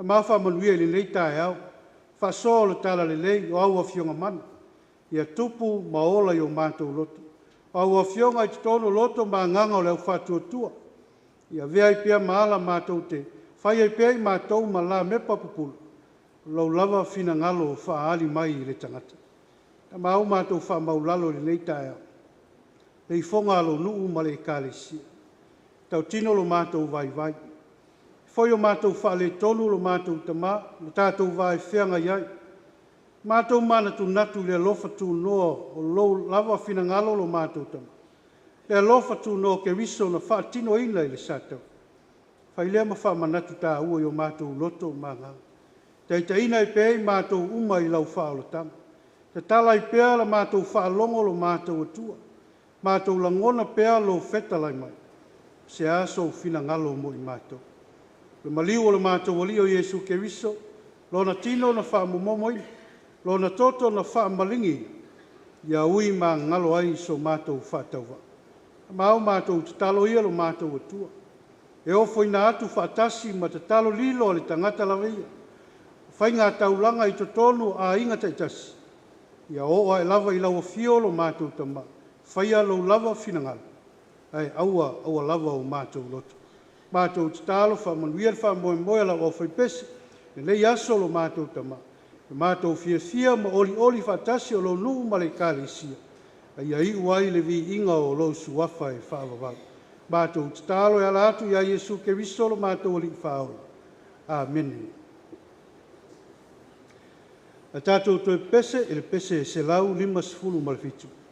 Ma faamanuia i lenei taeao, faasoa o le talalelei o au afioga mana, ia tupu ma ola i o matou loto. O au afioga i totonu o loto ma agaga o le au faatuatua, ia avea ai pea ma ala matou te fai ai pea i matou ma la mepa pupula, lou lava finagalo o faaali mai i le tagata. Ma au matou faamaulalo i lenei taeao, le ifoga a lou nuu ma le ekalesia. Tautino lo matou vaivai. Foi o matou faaletonu lo matou Tama, ma tatou va e feagai ai. Matou manatunatu i le alofa tunoa o lou lava finagalo lo matou Tama. Le alofa tunoa o Keriso na faatinoina i le sataua. Fai lea ma faamanatu taua i o matou loto ma agaga. Taitaiina ai pea i matou uma i lau faaolataga. Tatala ai pea la matou faalogo lo matou Atua. Matou lagona pea lou fetalai mai. Se a sou finagalo mo i matou. Le maliu o le matou Alii o Iesu Keriso, Lona tino na faamomomoina, Lona toto na faamaligiina, ia ui magalo ai so matou faatauvaa. Ma ao matou tatalo ia lo matou Atua. E ofoina atu faatasi ma tatalo lilo a le tagata lava ia. Faiga taulaga i totonu o aiga taitasi, ia oo ae lava i lau afio lo matou Tama, faia lou lava finagalo, ae aua aua lava o matou loto. Matou tatalo faamanuia le faamoemoe a lau aufaipese, lenei aso lo matou Tama, le matou fiafia ma olioli faatasi o lou nuu ma le Ekalesia, a ia iu ai le viiga o lou suafa e faavavau. Matou tatalo e ala atu ia Iesu Keriso lo matou Alii Faaola. Amene. A tatou toe pese i le pese 157.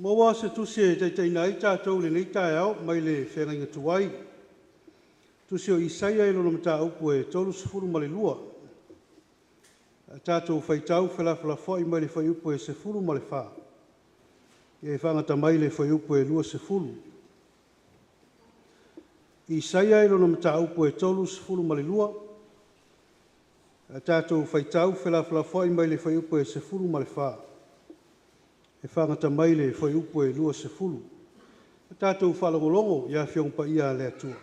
Maua se tusi e taitaiina ai tatou i lenei taeao mai le Feagaiga Tuai, Tusi o Isaia i lona mataupu e 32. A tatou faitau felafolafoai mai le fuaiupu e 14 e faagata mai le fuaiupu e 20. Isaia i lona mataupu e 32, a tatou faitau felafolafoai mai le fuaiupu e 14 e faagata mai le fuaiupu e 20. A tatou faalogologo i Afioga Paia a le Atua.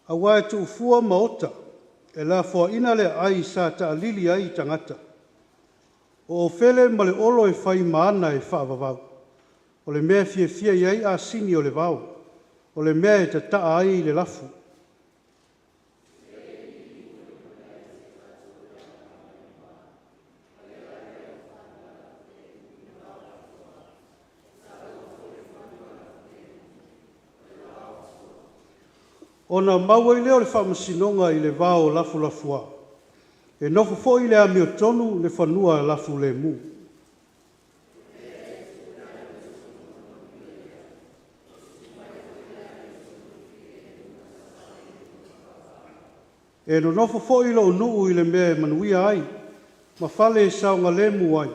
Aua e tuufua maota, e lafoaina le aai sa taalili ai tagata. O Ofele ma le olo e fai ma ana e faavavau. O le mea e fiafia i ai asini o le vao, o le mea e tataa ai le lafu. Ona mau ai lea o le faamasinoga i le vao lafulafuā, e nofo foi i le amiotonu le fanua lafulemu. E nonofo foi lou nuu i le mea e manuia ai, ma fale e saogalemu ai,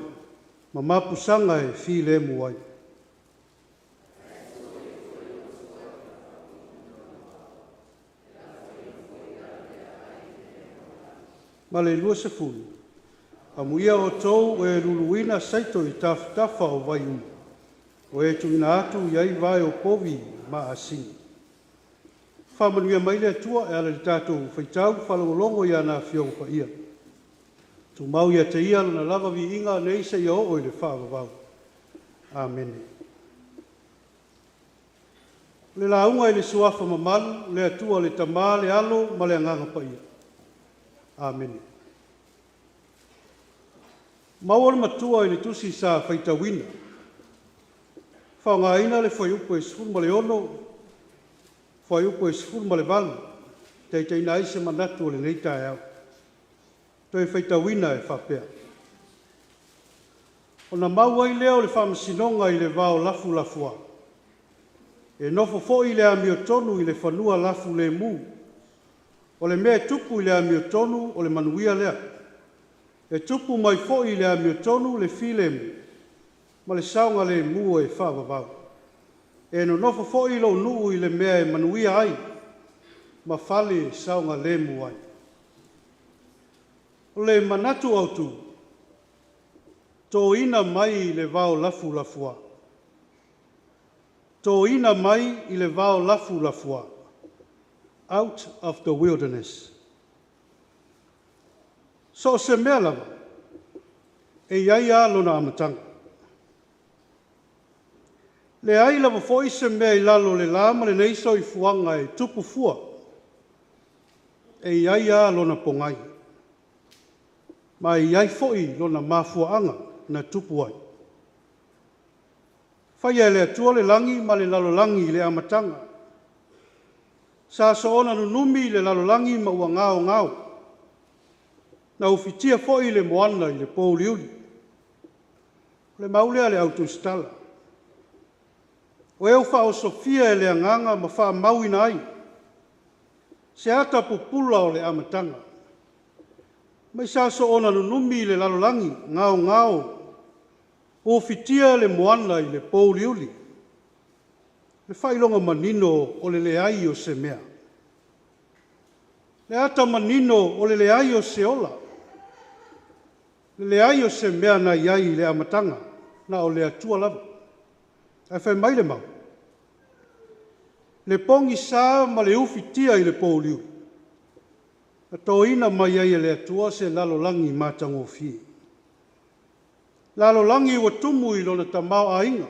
ma mapusaga e filemu ai. Ma le 20, amuia outou o e luluina saito i tafatafa o vai uma, o e tuuina atu i ai vae o povi ma asini. Faamanuia mai le Atua e ala i le tatou faitau faalogologo i ana Afioga Paia. Tumau ia te Ia Lona lava viiga nei seia oo i le faavavau. Amene. O le lauga i le Suafa mamalu, le Atua le Tama, le Alo ma le Agaga Paia. Amene. Maua le matua i le tusi sa faitauina. Faaaogaina le fuaiupu e 16, fuaiupu e 18, taitaiina ai se manatu o lenei taeao. Toe faitauina e faapea. Ona mau ai lea o le faamasinoga i le vao lafulafuā. E nofo foi i le amiotonu i le fanua lafulemu. O le mea e tupu i le amiotonu o le manuia lea. E tupu mai foi i le amiotonu le filemu ma le saogalemu e faavavau. E nonofo foi lou nuu i le mea e manuia ai, ma fale e saogalemu ai. O le manatu autu, toina mai le vao lafulafuā. Toina mai i le vao lafulafuā. Out of the wilderness. So o se mea lava, e i ai lava lona amataga. Leai lava foi se mea i lalo o le la ma lenei soifuaga e tupu fua, e i ai lava lona pogai, ma e i ai foi lona mafuaaga na tupu ai. Faia e le Atua le lagi ma le lalolagi i le amataga. Sa soona nunumi le lalolagi ma ua gaogao. Na ufitia foi le moana i le pouliuli. O le mau lea a le au tusitala. O e ua faaosofia e le agaga ma faamauina ai se ata pupula o le amataga. Mai sa soona nunumi le lalolagi, gaogao, ufitia le moana i le pouliuli. Le faailoga manino o le leai o se mea. Le ata manino o le leai o se ola. Le leai o se mea na i ai i le amataga, na o le Atua lava. Ae fai mai le mau, le pogisa ma le ufitia i le pouliuli. Na toina mai ai e le Atua se lalolagi matagofie. Lalolagi ua tumu i lona tamaoaiga.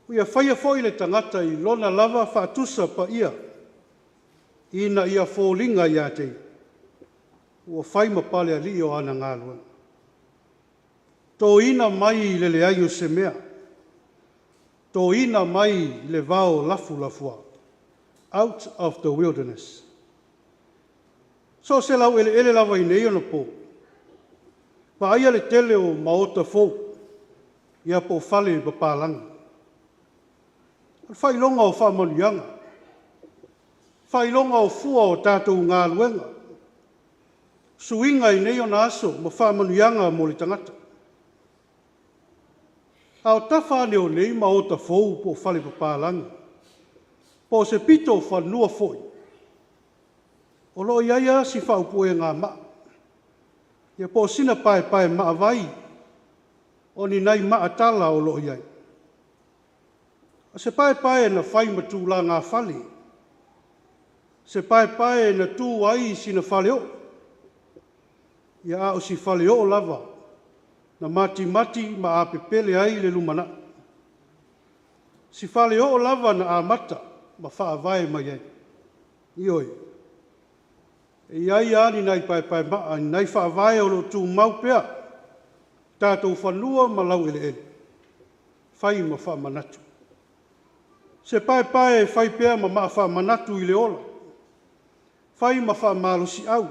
Ua ia faia foi le tagata i lona lava faatusa paia, ina ia foliga ia te ia, ua fai ma palealii o ana galuega. Toina mai i le leai o se mea, toina mai i le vao lafulafoa, out of the wilderness. So o se laueleele lava i nei ona po, vaaia le tele o maota fou, ia po o fale papalagi. O le faailoga o faamanuiaga, faailoga o fua o tatou galuega, suiga i nei ona aso ma faamanuiaga mo le tagata. A o tafa ane o nei maota fou po o fale papalagi, po o se pito o fanua foi, o lo o i ai lava si faaupuegamaa, ia po o sina paepaemaavai o ni nai maatala o lo o i ai. O se paepae na fai ma tulagafale, se paepae na tu ai sina faleoo, ia a o si faleoo lava na matimati ma apepele ai le lumanai. Si faleoo lava na amata ma faavae mai ai. Ioe, e i ai lava ni nai paepaemaa ni nai faavae o lo o tumau pea tatou fanua ma laueleele, fai ma faamanatu. Se paepae e fai pea ma maa faamanatu i le ola, fai ma faamalosiau,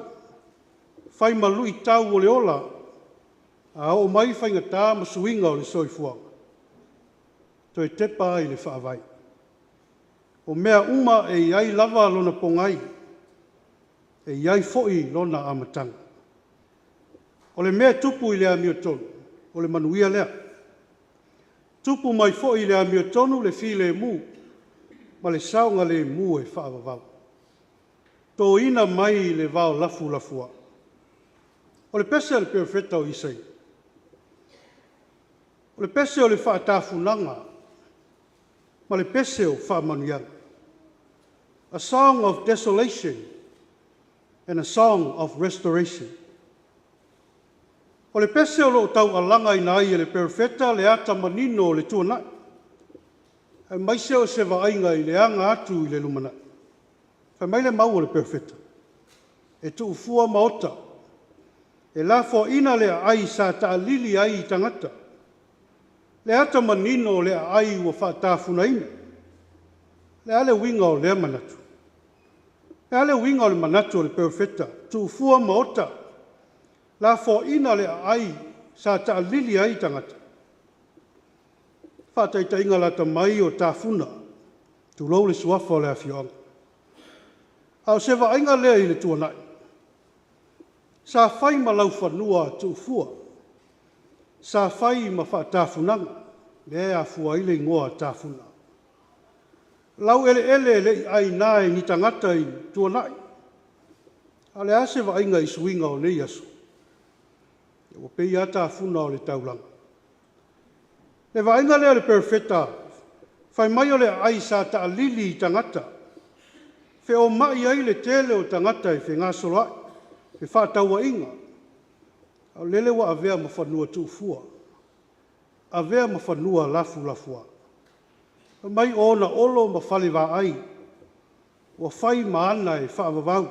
fai ma luitau o le ola, a oo mai faigata ma suiga o le soifuaga, toe tepa lava i le faavae. O mea uma e i ai lava lona pogai, e i ai foi lona amataga. O le mea e tupu i le amiotonu, o le manuia lea. Tupu mai foi i le amiotonu le filemu ma le saogalemu e faavavau. Toina mai le vao lafulafoa. O le pese a le Perofeta o Isaia, o le pese o le faatafunaga ma le pese o faamanuiaga. A song of desolation and a song of restoration. O le pese o lo o taualagaina ai e le Perofeta le ata manino o le tuanai, aemaise o se vaaiga i le aga atu i le lumanai. Fai mai le mau a le Perofeta, e tuufua maota, e lafoaiina le aai sa taalili ai i tagata, le ata manino o le aai ua faatafunaina. O le a le uiga o lea manatu? O le a le uiga o le manatu o le Perofeta, tuufua maota, lafoaiina le aai sa taalili ai tagata? Faataitaiga lata mai o tafuna, tulou le suafa o le afioaga. A o se vaaiga lea i le tuanai, sa fai ma laufanua tuufua, sa fai ma faatafunaga, lea e afua ai le igoa tafuna. Laueleele e le i aina e ni tagata i le tuanai. A o le a se vaaiga i suiga o nei aso? Ua pei lava tafuna o le taulaga. Le vaaiga lea a le Perofeta, fai mai o le aai sa taalili i tagata, feomai ai le tele o tagata e fegasoloai, fefaatauaiga, a o lele ua avea ma fanua tuufua, avea ma fanua lafulafoa. Fai mai o ona olo ma falevaai, ua fai ma ana e faavavau,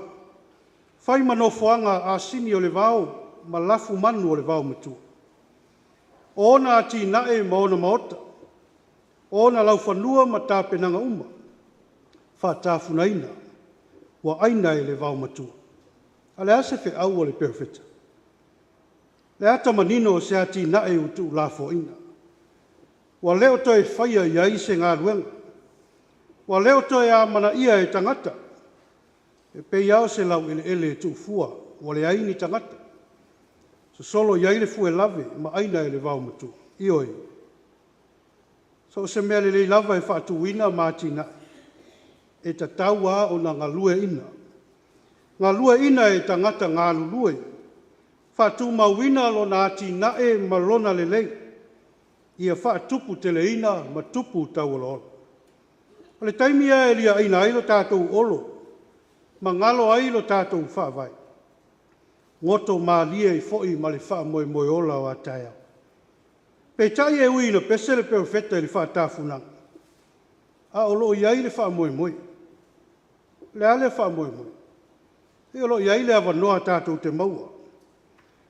fai ma nofoaga asini o le vao ma lafumanu o le vaomatua. O ona atinae ma ona maota, o ona laufanua ma tapenaga uma, faatafunaina, ua aina e le vaomatua. A o le a se feau a le Perofeta? Le ata manino o se atinae ua tuulafoaiina, ua le o toe faia i ai se galuega, ua le o toe amanaia e tagata, e pei lava o se laueleele tuufua ua leai ni tagata, sosolo i ai le fuelave ma aina e le vaomatua. Ioe, so o se mea lelei lava e faatuina ma atinae, e tatau lava ona galueaiina. Galueaiina e tagata galulue, faatumauina lona atinae ma lona lelei, ia faatuputeleina ma tupu tauolaola. O le taimi lava e liaina ai lo tatou olo, Magalo ai lo tatou Faavae, goto malie ai foi ma le faamoemoe ola o a taeao. Peitai e ui ina pese le Perofeta i le faatafunaga, a o lo o i ai le faamoemoe. O le a lea faamoemoe? Se o lo o i ai le avanoa tatou te maua,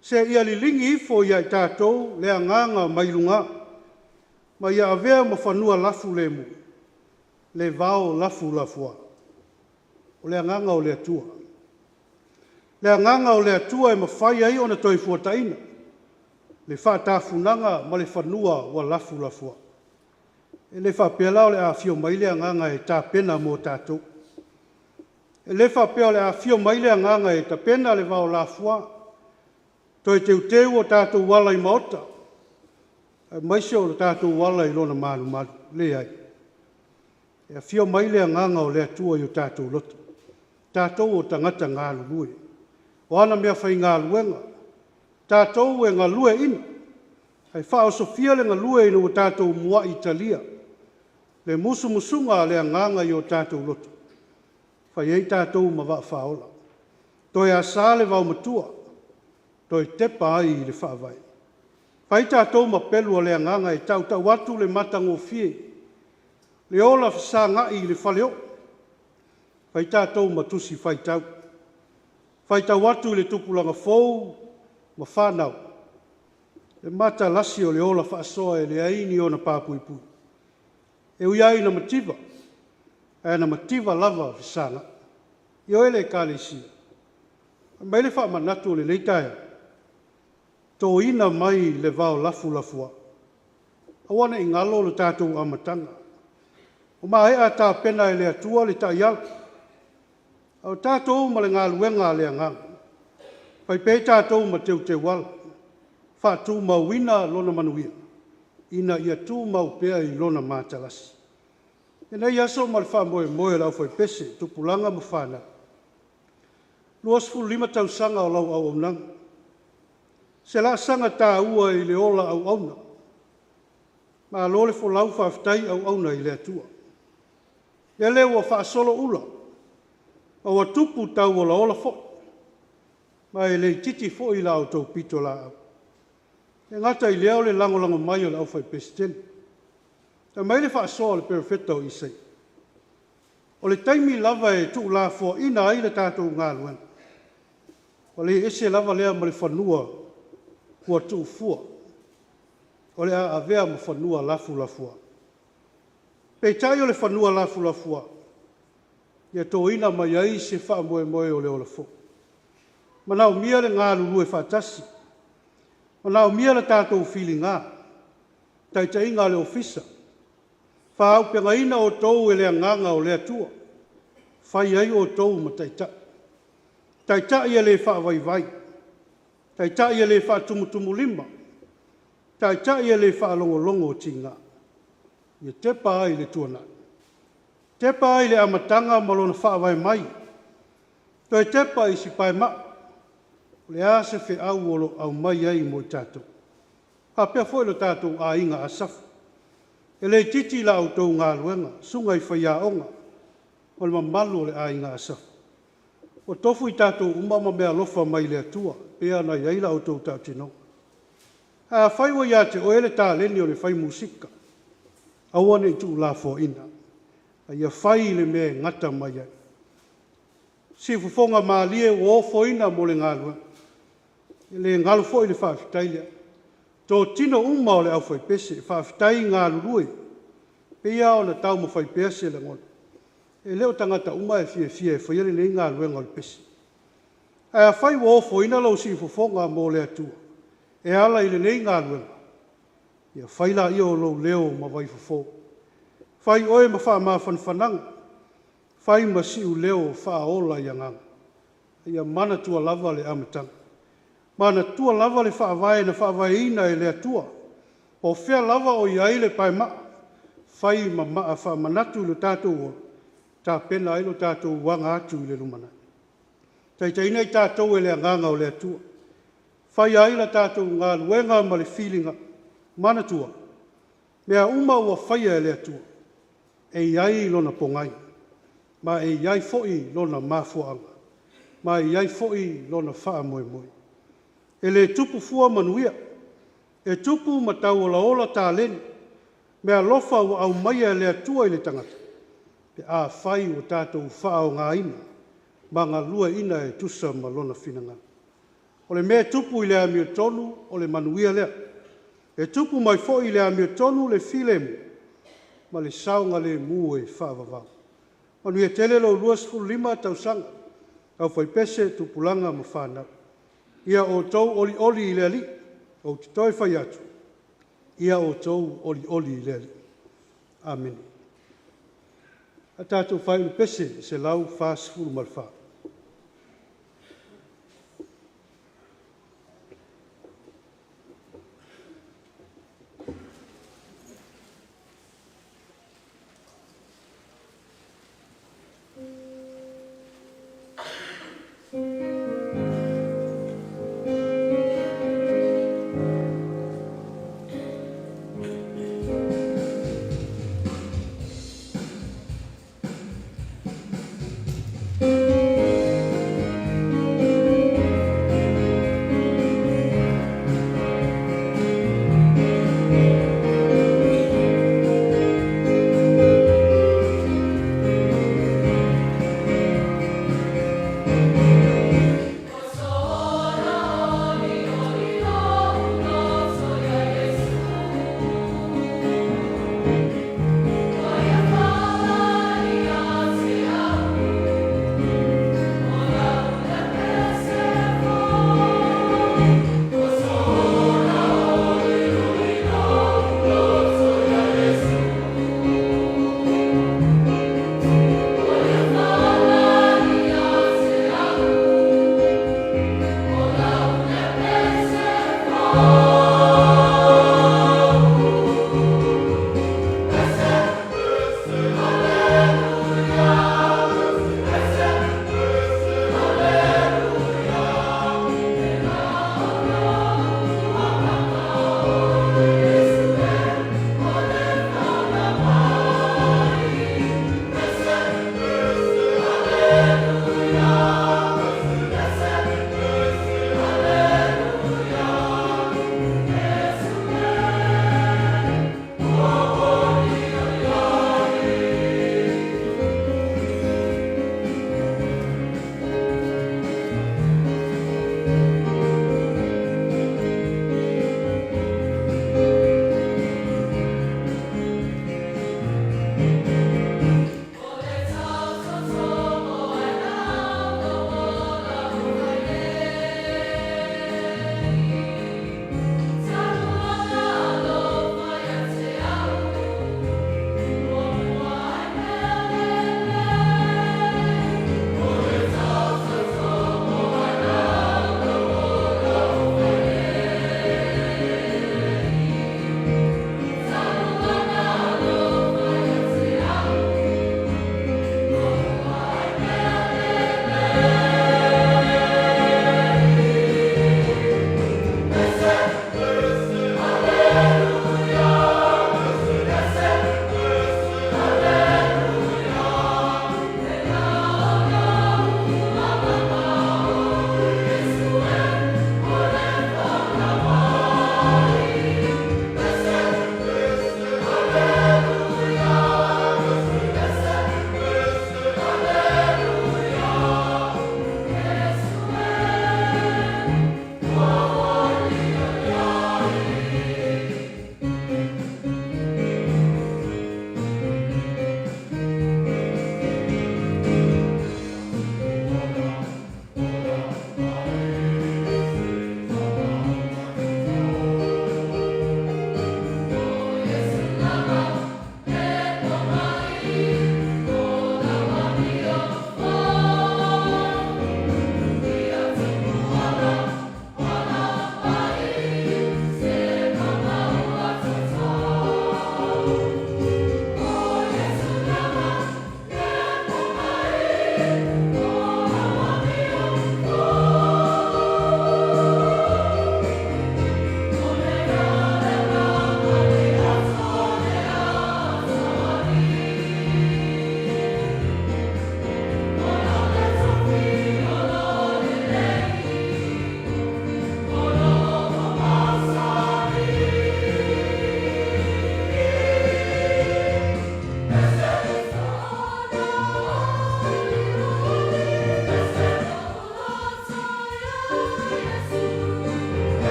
seia liligi ifo ia i tatou le agaga mai luga, ma ia avea ma fanua lafulemu le vao lafulafoa. O le agaga o le Atua. Le agaga o le Atua e mafai ai ona toe fuataina le faatafunaga ma le fanua ua lafulafoa. E le faapea la o le a afio mai le agaga e tapena mo tatou. E le faapea o le a afio mai le agaga e tapena le vao lafoa, toe teuteu o tatou ala i maota, aemaise o le tatou ala i lona malumalu. Leai. E afio mai le agaga o le Atua i o tatou loto, tatou o tagata galulue, o ana meafaigaluega, tatou e galueaiina, ae faaosofia le galue ina ua tatou muai talia le musumusuga a le agaga i o tatou loto, fai ai tatou ma vaa faaola, toe asa le vaomatua, toe tepa ai i le Faavae. Fai tatou ma pelu o le agaga e tautau atu le matagofie, le ola fesagai i le faleoo. Fai tatou ma tusi faitau, faitau atu i le tupulaga fou ma fanau, le matalasi o le ola faasoa e leai ni ona papuipui. E ui lava ina mativa, ae na mativa lava fesagai. Ioe le Ekalesia, fai mai le faamanatu o lenei taeao, toina mai le vao lafulafoa. Aua ne i galo le tatou amataga. Ua maea tapena e le Atua le taiala, a o tatou ma le galuega a le Agaga, fai pea tatou ma teuteuala, faatumauina lona manuia, ina ia tumau pea i lona matalasi. Lenei aso ma le faamoemoe o le aufaipese, tupulaga ma fanau, 25 tausaga o lau auaunaga, se laasaga taua i le ola auauna. Malo le folau, faafetai auauna i le Atua. Lele ua faasolo ula, ma ua tupu tauolaola foi, ma e le itiiti foi la outou pitolaau. E le gata i lea o le lagolago mai o le aufaipese tele. Fai mai le faasoa a le Perofeta o Isaia, o le taimi lava e tuulafoaina ai le tatou galuega, ua le ese lava lea ma le fanua ua tuufua, o le a avea ma fanua lafulafoa. Peitai o le fanua lafulafoa, ia toina mai ai se faamoemoe o le ola foi. Manaomia le galulue faatasi, manaomia le tatou filiga, taitaiga a le Ofisa, faaauupegaina outou e le agaga o le Atua, fai ai outou ma taitai. Taitai e le faavaivai, taitai e le faatumutumulima, taitai e le faalogologo tiga. Ia tepa ai i le tuanai, tepa ai i le amataga ma lona faavae mai, toe tepa i Sipaemaa, o le a se feau o lo o aumai ai mo i tatou? Faapea foi lo tatou aiga Asafo, e le itiiti la outou galuega, susuga i faiaoga ma le mamalu o le aiga Asafo. Ua tofu i tatou uma ma meaalofa mai le Atua pei ona i ai la outou tautinoga. Ae afai ua ia te oe le taleni o le fai musika, aua ne i tuulafoaiina, a ia fai i le mea e gata mai ai. Siufofoga malie ua ofoina mo le galuega, e le galo foi le faafetai lea. Totino uma o le aufaipese, faafetai galulue, pei lava ona taumafai pea se lagona. E le o tagata uma e fiafia e faia lenei galuega o le pese. Ae afai ua ofoina lou siufofoga mo le Atua e ala i lenei galuega, ia fai laia o lou leo ma vaifofo. Fai oe ma faamafanafanaga, fai ma siuleo faaola i agaga. Ia manatua lava le amataga. Manatua lava le faavae na faavaeina e le Atua. Po o fea lava o i ai le paemaa, fai ma maa faamanatu i lo tatou ola, tapena ai lo tatou aga atu i le lumanai. Taitaiina i tatou e le agaga o le Atua. Faia ai la tatou galuega ma le filiga. Manatua, mea uma ua faia e le Atua, e i ai lona pogai. Ma e i ai foi lona mafuaaga, ma e i ai foi lona faamoemoe. E le tupu fua manuia, e tupu ma tauolaola taleni, meaalofa ua aumaia e le Atua i le tagata, pe afai ua tatou faaaogaina ma galueaiina e tusa ma Lona finagalo. O le mea e tupu i le amiotonu, o le manuia lea. E tupu mai foi i le amiotonu le filemu ma le saogalemu e faavavau. Manuia tele lou 25 tausaga, aufaipese, tupulaga ma fanau. Ia outou olioli i le Alii. Ou te toe fai atu, ia outou olioli i le Alii. Amene. A tatou faaiu i le pese 144.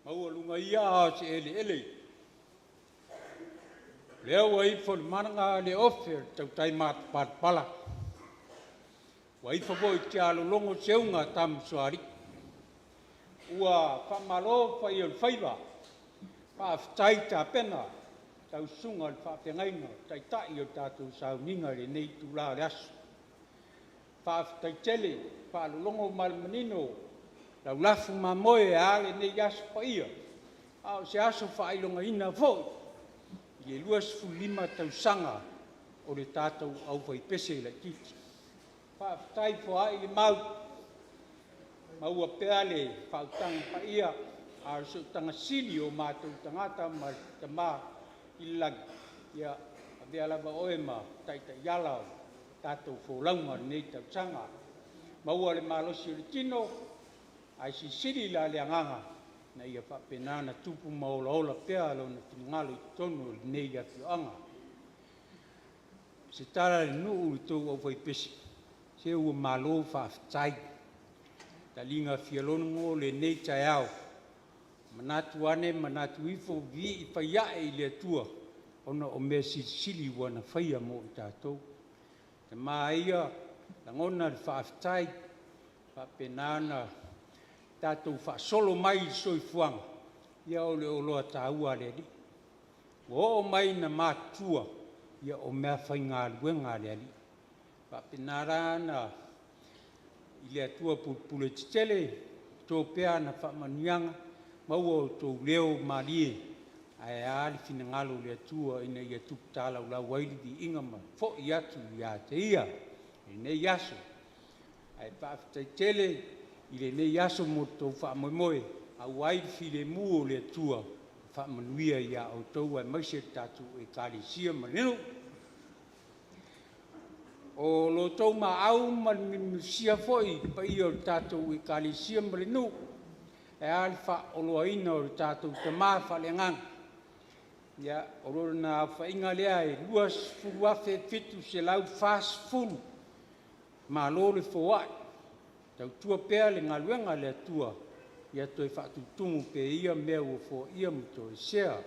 Maualuga ia a o se eleele. Lea ua ifo i le malaga le ofe a le tautai matapalapala. Ua ifo foi i tialologo seuga a Tamasualii. Ua faamalo fai o le faiva, faafetai tapena lau susuga i le faafeagaiga o le taitai o le tatou sauniga i lenei itula o le aso. Faafetai tele faalologo ma le manino lau lafu mamoe ae a lenei aso paia, a o se aso faailogaina foi i le 25 tausaga o le tatou aufaipese laitiiti. Faafetai foai le mau, maua pea le faautaga paia a o le sootaga sili o matou tagata ma le Tama i le lagi, ia avea lava oe ma taitaiala o le tatou folauga i lenei tausaga. Maua le malosi o le tino, ae silisili la le agaga ina ia faapena ona tupu ma olaola pea lona finagalo i totonu o lenei afioaga. O se tala a le nuu i le tou aufaipese, se ua malo faafetai. Taliga fialogo lenei taeao, manatu ane manatu ifo, vivii fai ae i le Atua ona o mea silisili ua na faia mo i tatou. Tama ia, lagona le faafetai, faapena ona tatou faasolo mai i le soifuaga, ia o le oloa taua a le Alii. Ua oo mai ina matutua, ia o meafaigaluega a le Alii. E faapena la ona i le Atua pulepule tetele, toto pea ana faamanuiaga, maua outou leo malie ae a le finagalo o le Atua ina ia tupu talaulau ai le viiga ma foi atu ia te Ia i lenei aso. Ae faafetai tele i lenei aso mo le tou faamoemoe, auai le filemu o le Atua e faamanuia ia outou aemaise le tatou Ekalesia ma le nuu. O lo outou maau ma le milimilisia foi i le paia o le tatou Ekalesia ma le nuu, ae a le faaoloaina o le tatou Tama faaleagaga, ia, o lona aofaiga lea e 20,740. Malo le foai, tautua pea le galuega a le Atua ia toe faatutumu pea ia mea ua foaia ma toesea.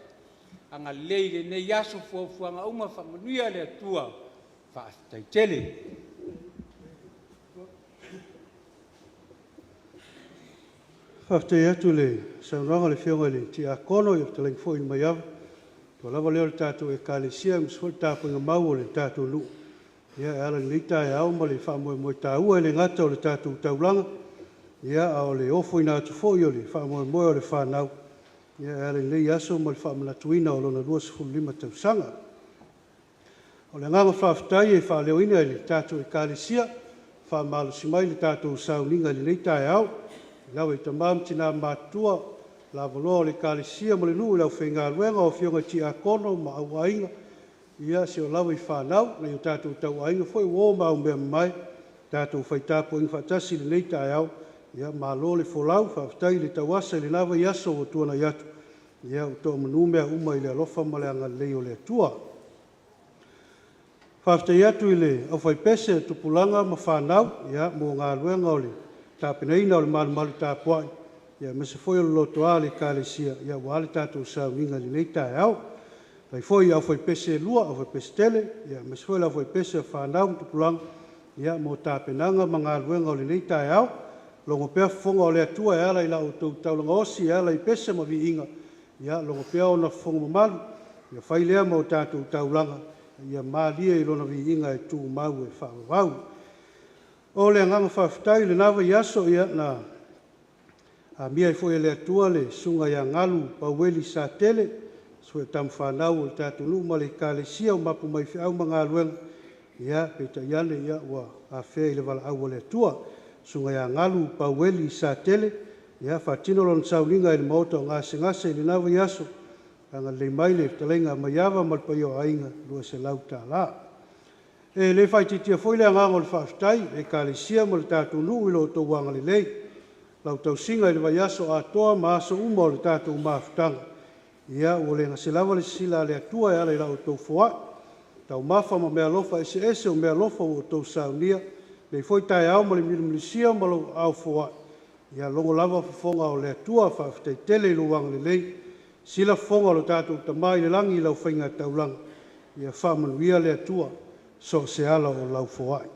Agalelei i lenei aso fuafuaga uma, faamanuia le Atua. Faafetai tele. Faafetai atu i le saunoaga a le Afioga i le Tiakono, le fetalaiga foi i le Maiava, toa lava lea o le tatou Ekalesia aemaise foi le tapuaiga mau a le tatou nuu e ala i lenei taeao ma le faamoemoe taua. E le gata o le tatou taulaga, a o le ofoina atu foi o le faamoemoe o le fanau e ala i lenei aso ma le faamanatuina o lona 25 tausaga. O le agaga faafetai e faaleoina e le tatou Ekalesia, faamalosi mai i le tatou sauniga i lenei taeao, i le lava i tama ma tina matutua, le lavaloa o le Ekalesia ma le nuu, le aufaigaluega, o afioga i Tiakono ma auaiga, seia oo lava i fanau, nai o tatou tauaiga foi, uo ma aumeamamae, tatou fai tapuaiga faatasi i lenei taeao, ia malo le folau, faafetai le tauasa i lena vaiaso ua tuanai atu, ua toa manu mea uma i le alofa ma le agalelei o le Atua. Faafetai atu i le aufaipese o Tupulaga ma Fanau mo galuega o le tapenaina o le malumalu tapuai, aemaise foi o le lotoa o le Ekalesia aua le tatou sauniga i lenei taeao. Faafetai foi i aufaipese e lua, aufaipese tele, aemaise foi le aufaipese o fanau ma tupulaga mo tapenaga ma galuega o lenei taeao. Logo pea fofoga o le Atua e ala i la outou taulaga osi e ala i pese ma viiga, ia logo pea ona fofoga mamalu, ia fai lea ma o tatou taulaga, ia malie i lona viiga e tumau e faavavau. O le agaga faafetai i lena vaiaso, na amia ai foi e le Atua le susuga ia Galu Paueli Satele, se foi o tama fanau a le tatou nuu ma le Ekalesia ua mapu mai i feau ma galuega, peitai ane ua afea i le valaau a le Atua. Susuga ia Galu Paueli Satele, faatino lona sauniga i le maota o gasegase i lena vaiaso, agalelei mai le fetalaiga a Maiava ma le paia o aiga, e $200. E le faaitiitia foi le agaga o le faafetai i le Ekalesia ma le tatou nuu i lo outou agalelei, lau tausiga i le vaiaso atoa ma aso uma o le tatou mafutaga, ua le gase lava le sisila a le Atua e ala i la outou foai, taumafa ma meaalofa eseese o meaalofa ua outou saunia, lenei foi taeao ma le milimilisia ma lou aao foai, Ia logo lava fofoga o le Atua, faafetai tele i lou agalelei, sila fofoga o lo tatou Tama i le lagi i lau faigataulaga, ia faamanuia le Atua so o se ala o lau foai.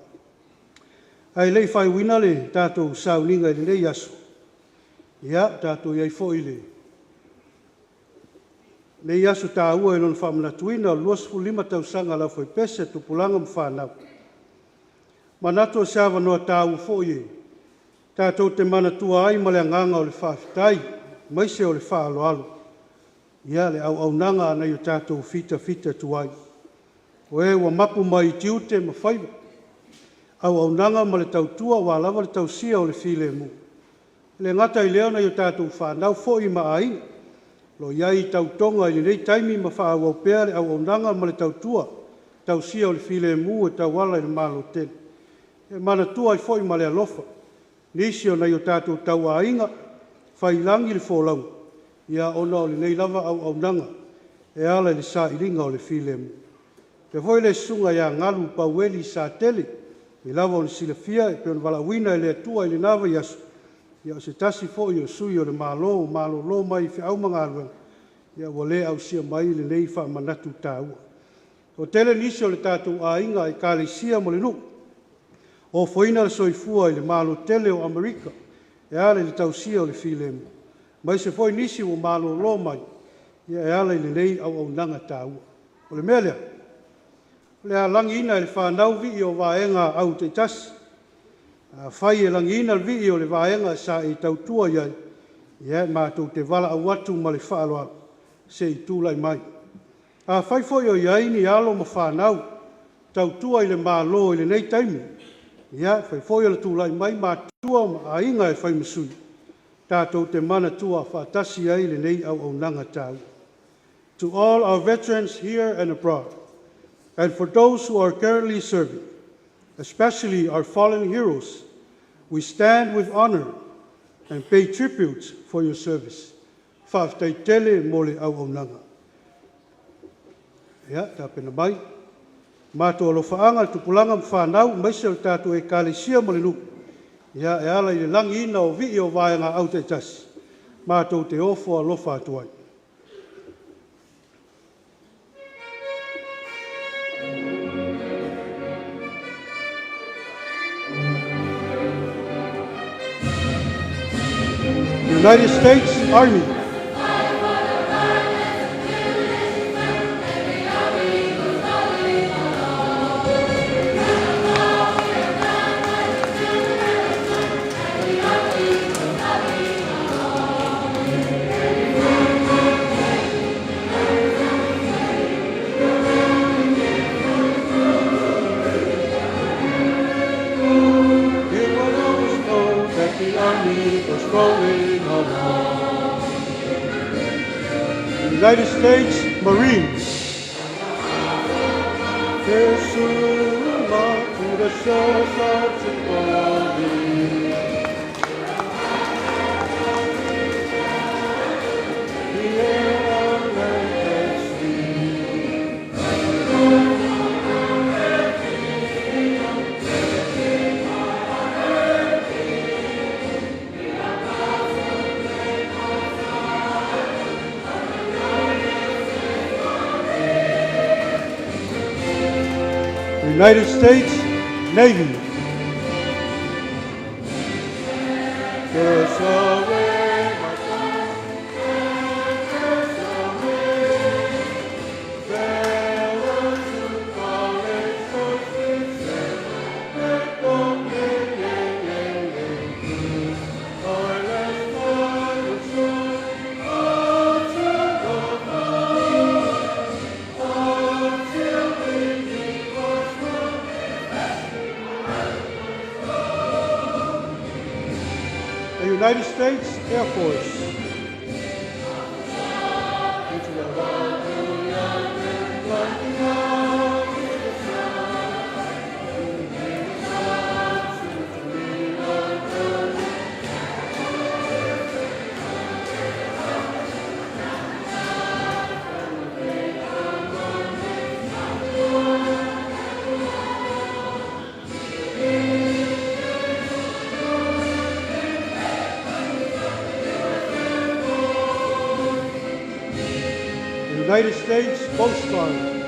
Ae le i faaiuina le tatou sauniga i lenei aso, ia, tatou i ai foi i lenei aso taua i lona faamanatuina o le 25 tausaga a le Aufaipese a Tupulaga ma Fanau, manatu o se avanoa taua foi e tatou te manatua ai ma le agaga o le faafetai aemaise o le faaaloalo le auaunaga a nai o tatou fitafita tuai, o e ua mapu mai i tiute ma faiva, auaunaga ma le tautua aua lava le tausia o le filemu. E le gata i lea o nai a tatou fanau foi ma aiga o lo o i ai i tautoga i lenei taimi ma faaauau pea le auaunaga ma le tautua tausia o le filemu e tauala i le Malo tele. E manatua ai foi ma le alofa nisi o nai o tatou tauaiga faiilagi le folauga, ona o lenei lava auaunaga e ala i le sailiga o le filemu. E faapea foi le Susuga ia Galu Paueli Satele, e pei lava ona silafia e pei ona valaauina e le Atua i lena vaiaso, ia o se tasi foi o sui o le Malo ua malolo mai feau ma galuega, ua le ausia mai lenei faamanatu taua. E toatele nisi o le tatou aiga Ekalesia ma le nuu ua ofoina le soifua i le Malo tele o Amerika e ala i le tausia o le filemu, aemaise foi nisi ua malolo mai e ala i lenei auaunaga taua. O le mea lea, o le a lagiina e le fanau vii o vaega autaitasi. Afai e lagiina le vii o le vaega sa e tautua i ai, ia matou te valaau atu ma le faaaloalo se i tulai mai. Afai foi o i ai ni alo ma fanau tautua i le Malo i lenei taimi, ia, e mafai foi ona tulai mai matua ma aiga e fai ma sui, tatou te manatua faatasi ai lenei auaunaga taua. To all our veterans here and abroad, and for those who are currently serving, especially our fallen heroes, we stand with honor and pay tribute for your service. Faafetai tele mo le auaunaga. Ia, tapena mai. Matou alofaaga le tupulaga ma fanau aemaise o le tatou Ekalesia ma le nuu, ia, e ala i le lagiina o vii o vaega autaitasi, matou te ofo alofa atu ai. United States Army. You will always know that the Army goes rolling along. United States Marines. To the shores of Tripoli. The air and sea. United States Navy. There's a way, my there's a way, farewell to college for The United States Air Force. United States Coast Guard.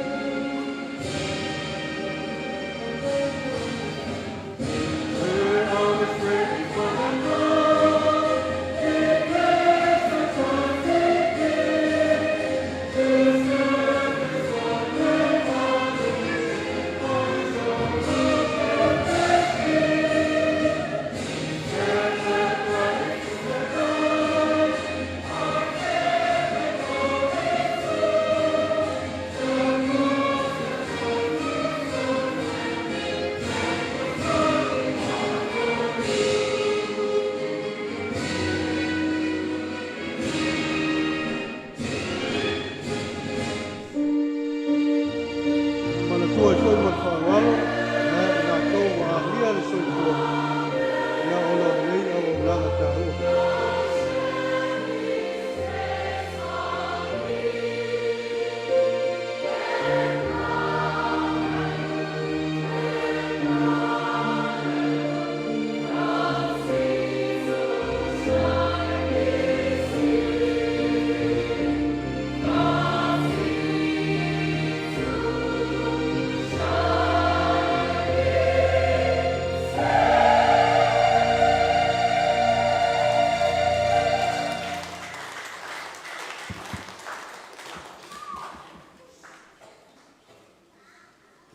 Manatua ai foi ma le faaaloalo ia i latou ua amia le soifua ia ona o lenei auaunaga taua.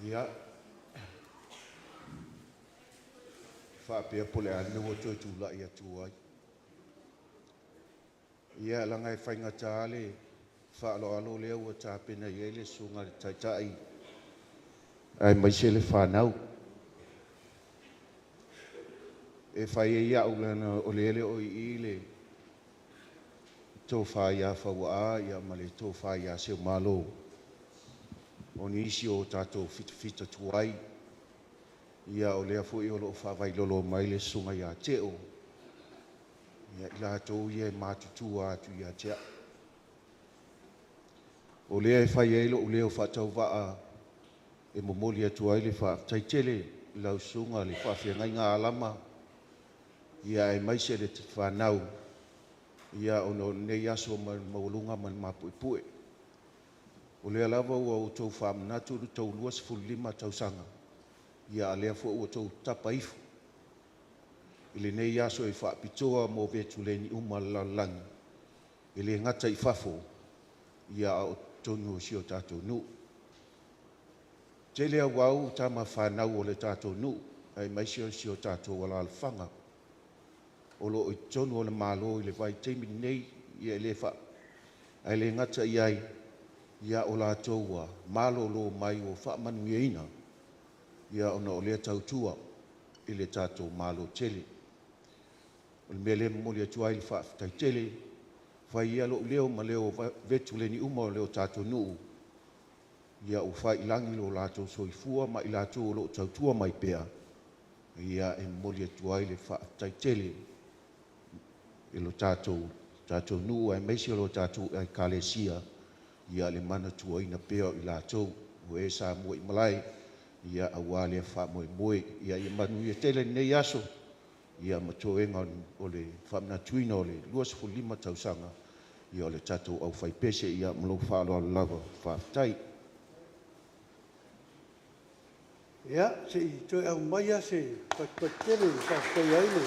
Ia, faapea po o le a le mea ua toe tulai atu ai. Ia, leaga e faigata le faaaloalo lea ua tapena i ai le Susuga i le Taitai aemaise le fanau. E fai ai au leaga o lea e le o i i le Tofa ia Fauaa ma le Tofa ia Seumalo, o nisi o tatou fitafita tuai, ia o lea foi o lo o faavailolo mai le Susuga ia Teo, ia i latou ia e matutua atu ia te au. O lea e fai ai lou leo faatauvaa e momoli atu ai le faafetai tele i lau Susuga i le Faafeagaiga Alama, aemaise le fanau ona o lenei aso maualuga ma le mapuepue. O lea lava ua outou faamanatu le tou 25 tausaga, a o lea foi ua outou tapa ifo i lenei aso e faapitoa mo vetuleni uma a le lalolagi, e le gata i fafo, a o totonu o si o tatou nuu. E tele auau tama fanau a le tatou nuu aemaise o si o tatou alaalafaga o lo o i totonu o le Malo i le vaitaimi lenei, ae le gata i ai, o latou ua malolo mai ua faamanuiaina ona o lea tautua i le tatou Malo tele. O le mea lea e momoli atu ai le faafetai tele, fai ia lou leo ma leo o vetuleni uma o le tatou nuu, ia ua faiilagi lo latou soifua ma i latou o lo o tautua mai pea, e momoli atu ai le faafetai tele i lo tatou nuu aemaise o le tatou Ekalesia i le manatuaina pea o i latou o e sa muaimalae aua lea faamoemoe. Ia manuia tele lenei aso ma toega o le faamanatuina o le 25 tausaga o le tatou aufaipese. Ia ma lou faaaloalo lava. Faafetai. Ia, se i toe aumai lava se fatufatu tele e faafetaia ai le…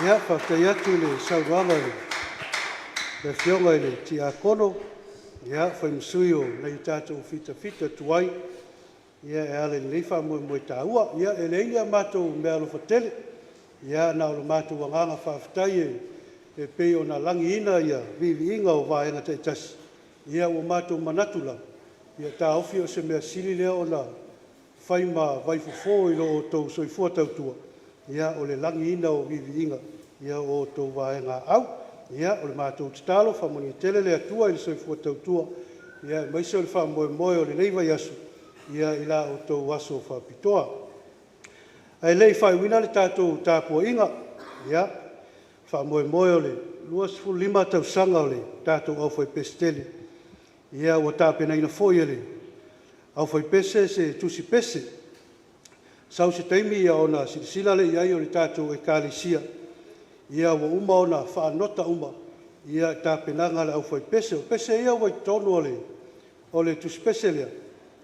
Ia, faafetai atu i le saunoaga a le Afioga i le Tiakono, fai ma sui o nai o tatou fitafita tuai e ala i lenei faamoemoe taua. Ia e leai ni a matou meaalofa tele, ia na o le matou agaga faafetai e pei ona lagiina viiviiga o vaega taitasi. Ia ua matou manatu lava, ia taofi o se mea sili lea ona fai ma vaifofo i lo outou soifua tautua, o le lagiina o viiviiga o outou vaegaau. Ia o le matou tatalo, faamanuia tele le Atua i le soifua tautua aemaise o le faamoemoe o lenei vaiaso i la outou aso faapitoa. Ae le i faaiuina le tatou tapuaiga, ia, faamoemoe o le 25 tausaga o le tatou aufaipese tele, ua tapenaina foi e le aufaipese se tusipese. Sau se taimi ona silasila lea i ai o le tatou Ekalesia, ua uma ona faanota uma. ia tapenaga a le aufaipese. O pese ia ua i totonu o le tusipese lea,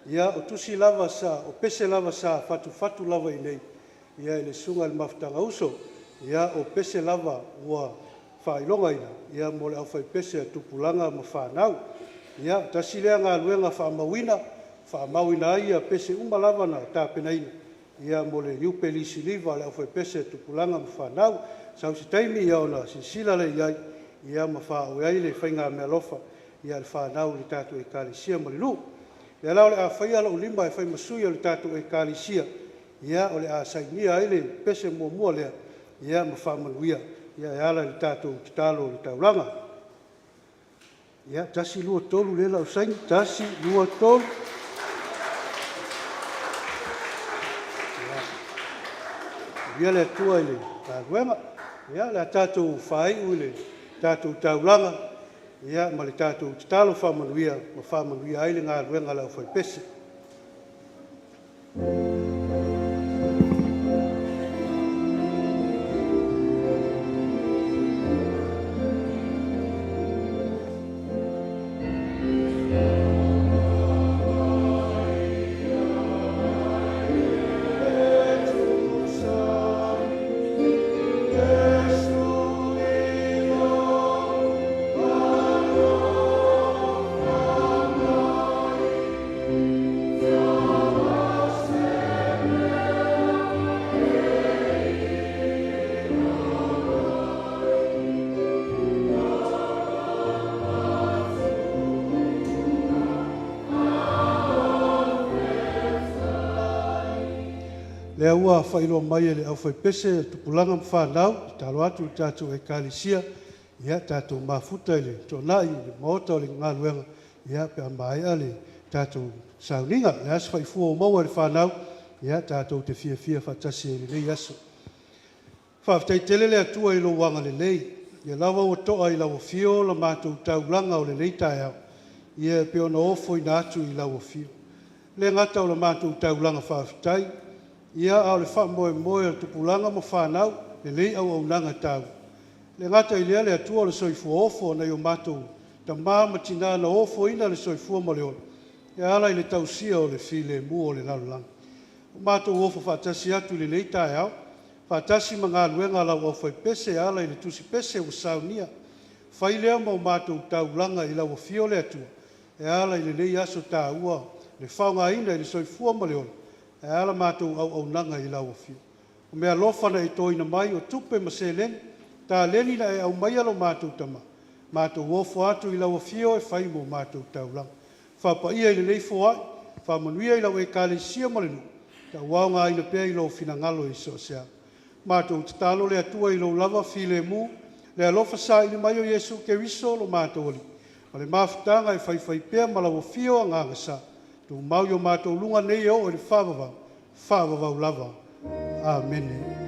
ia o tusi lava sa, o pese lava sa fatufatu lava i inei i le Susuga i le Mafutaga Uso. Ia o pese lava ua faailogaina mo le aufaipese a Tupulaga ma Fanau. Ia tasi lea galuega faamauina, faamauina ai pese uma lava na tapenaina mo le Iupe Lisi Liva a le aufaipese a Tupulaga ma Fanau. Sau se taimi ona silasila lea i ai ma faaoo ai le faigameaalofa a le fanau i le tatou Ekalesia ma le nuu. O lea la o le a faia lou lima e fai ma sui o le tatou Ekalesia o le a sainia ai le pese muamua lea ma faamanuia e ala i le tatou tatalo i le taulaga. Ia, tasi, lua, tolu, lea o le a ou saini, tasi, lua, tolu. Ia faamanuia le Atua i le galuega. Ia, o le a tatou faaiu le tatou taulaga ma le tatou tatalo faamanuia ma faamanuia ai le galuega a le aufaipese. Lea ua faailoa mai e le aufaipese a Tupulaga ma Fanau, e tatalo atu i le tatou Ekalesia, ia tatou mafuta i le toonai i le maota o le galuega pe a maea le tatou sauniga. O le a se faifua ua maua e le fanau, ia tatou te fiafia faatasi ai i lenei aso. Faafetai tele le Atua i lou agalelei, o lea lava ua to'a i lau afio la matou taulaga o lenei taeao, ia e pei ona ofoina atu i lau afio. E le gata o le matou taulaga faafetai, ia a o le faamoemoe o tupulaga ma fanau i lenei auaunaga taua. E le gata i lea le Atua o le soifua ofo o nai o matou tama ma tina na ofoina le soifua ma le ola e ala i le tausia o le filemu o le lalolagi. Ua matou ofo faatasi atu i lenei taeao, faatasi ma galuega a lau aufaipese e ala i le tusipese ua saunia. Fai lea ma o matou taulaga i lau afio le Atua e ala i lenei aso taua le faaaogaina i le soifua ma le ola e ala la matou auaunaga i lau afio. O meaalofa na e toina mai o tupe ma seleni, taleni na e aumaia lo matou tama, matou ofo atu i lau afio e fai ma o matou taulaga. Faapaia i lenei foai, faamanuia i lau Ekalesia ma le nuu, tauaogaina pea i lou finagalo i so o se aga. Matou tatalo le Atua i lou lava filemu, le alofa saili mai o Iesu Keriso lo matou Alii, ma le mafutaga e faifaipea ma lau afio Agaga Sa, tumau i o matou luga nei e oo i le faavavau, faavavau lava. Amene.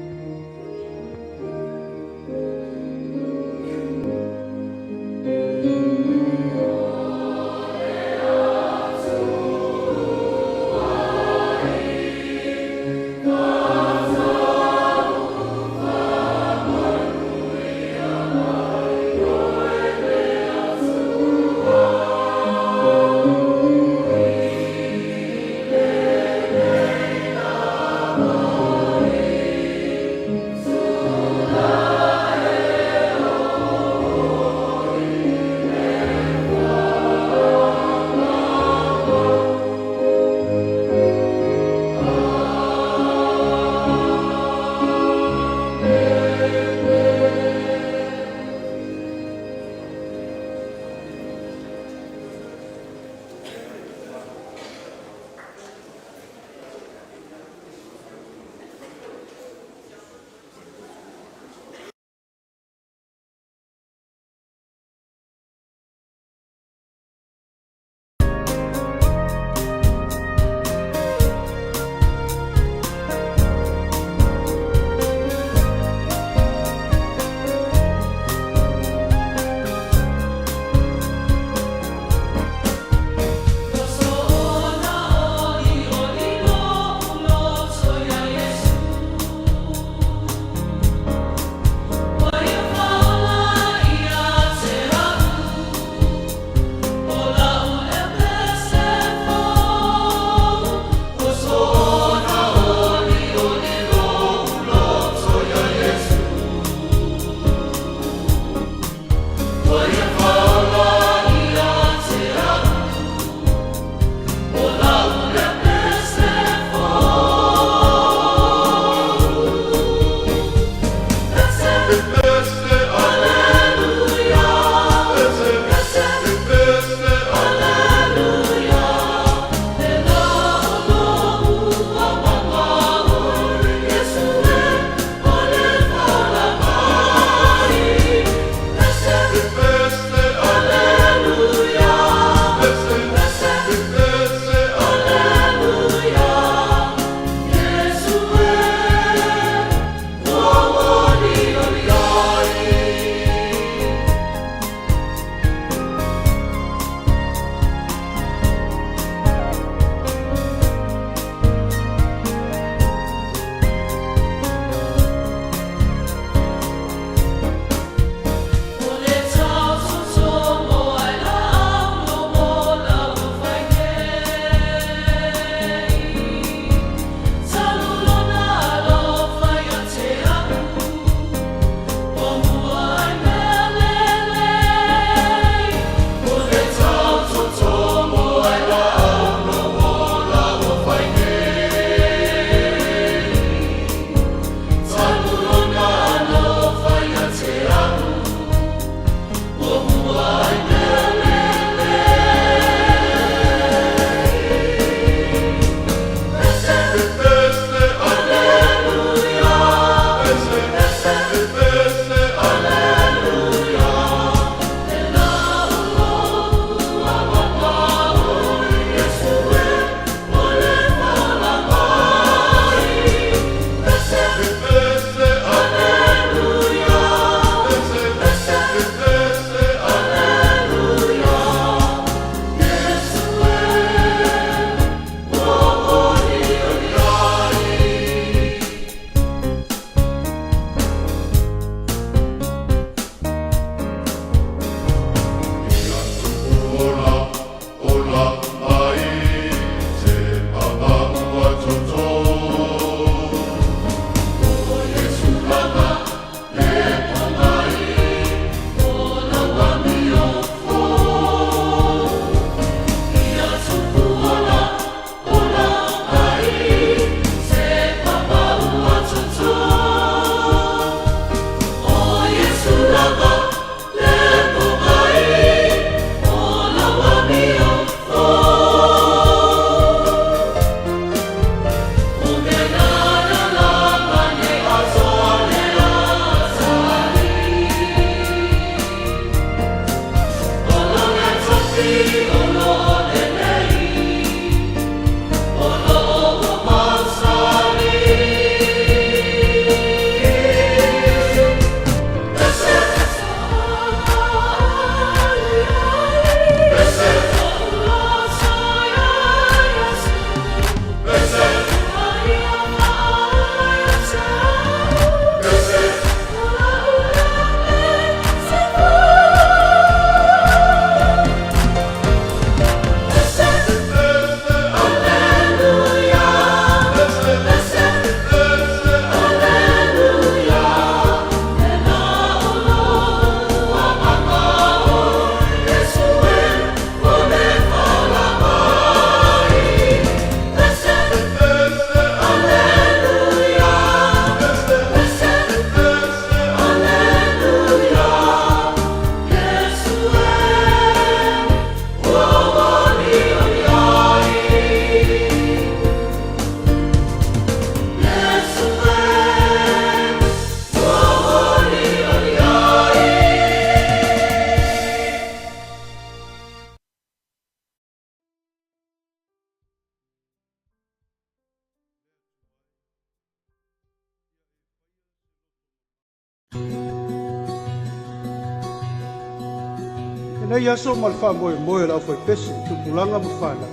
Lenei aso ma le faamoemoe o le aufaipese, tupulaga ma fanau.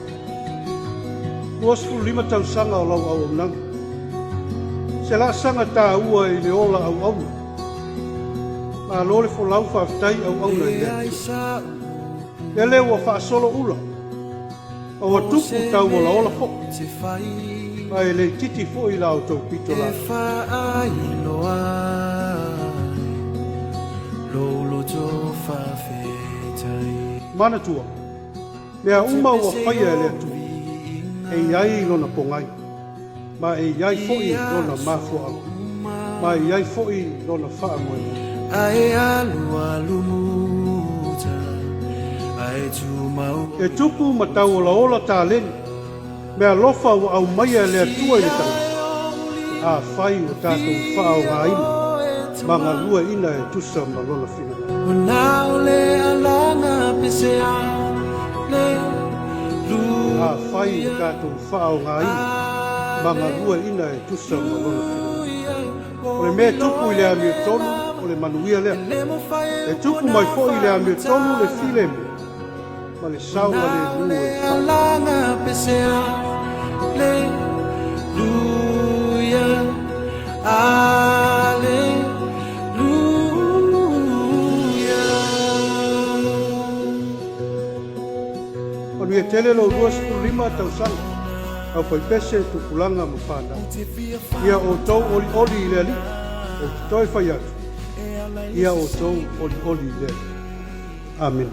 25 tausaga o lau auaunaga. Se laasaga taua i le ola auauna. Malo le folau faafetai auauna i le Atua. Lele ua faasolo ula, ma ua tupu tauolaola foi, ma e le itiiti foi la outou pitolaau. Manatua, mea uma ua faia e le Atua, e i ai lona pogai, ma e i ai foi lona mafuaaga, ma e i ai foi lona faamoemoe. E tupu ma tauolaola taleni, meaalofa ua aumaia e le Atua i le tagata, pe afai ua tatou faaaogaina ma galueaiina e tusa ma Lona finagalo. Pe afai ua tatou faaaogaina ma galueaiina e tusa ma Lona finagalo. O le mea e tupu i le amiotonu, o le manuia lea. E tupu mai foi i le amiotonu le filemu ma le saogalemu e Manuia tele lou 25 tausaga, aufaipese, tupulaga ma fanau. Ia outou olioli i le Alii, ou te toe fai atu, ia outou olioli i le Alii. Amene.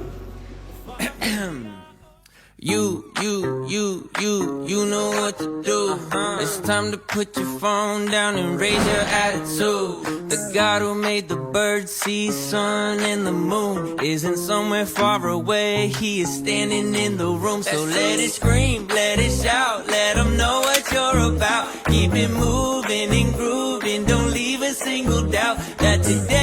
You, you, you, you, you know what to do. It's time to put your phone down and raise your attitude. The God who made the birds, sea, sun, and the moon isn't somewhere far away. He is standing in the room. So let it scream, let it shout, let 'em know what you're about. Keep it moving and grooving, don't leave a single doubt that today.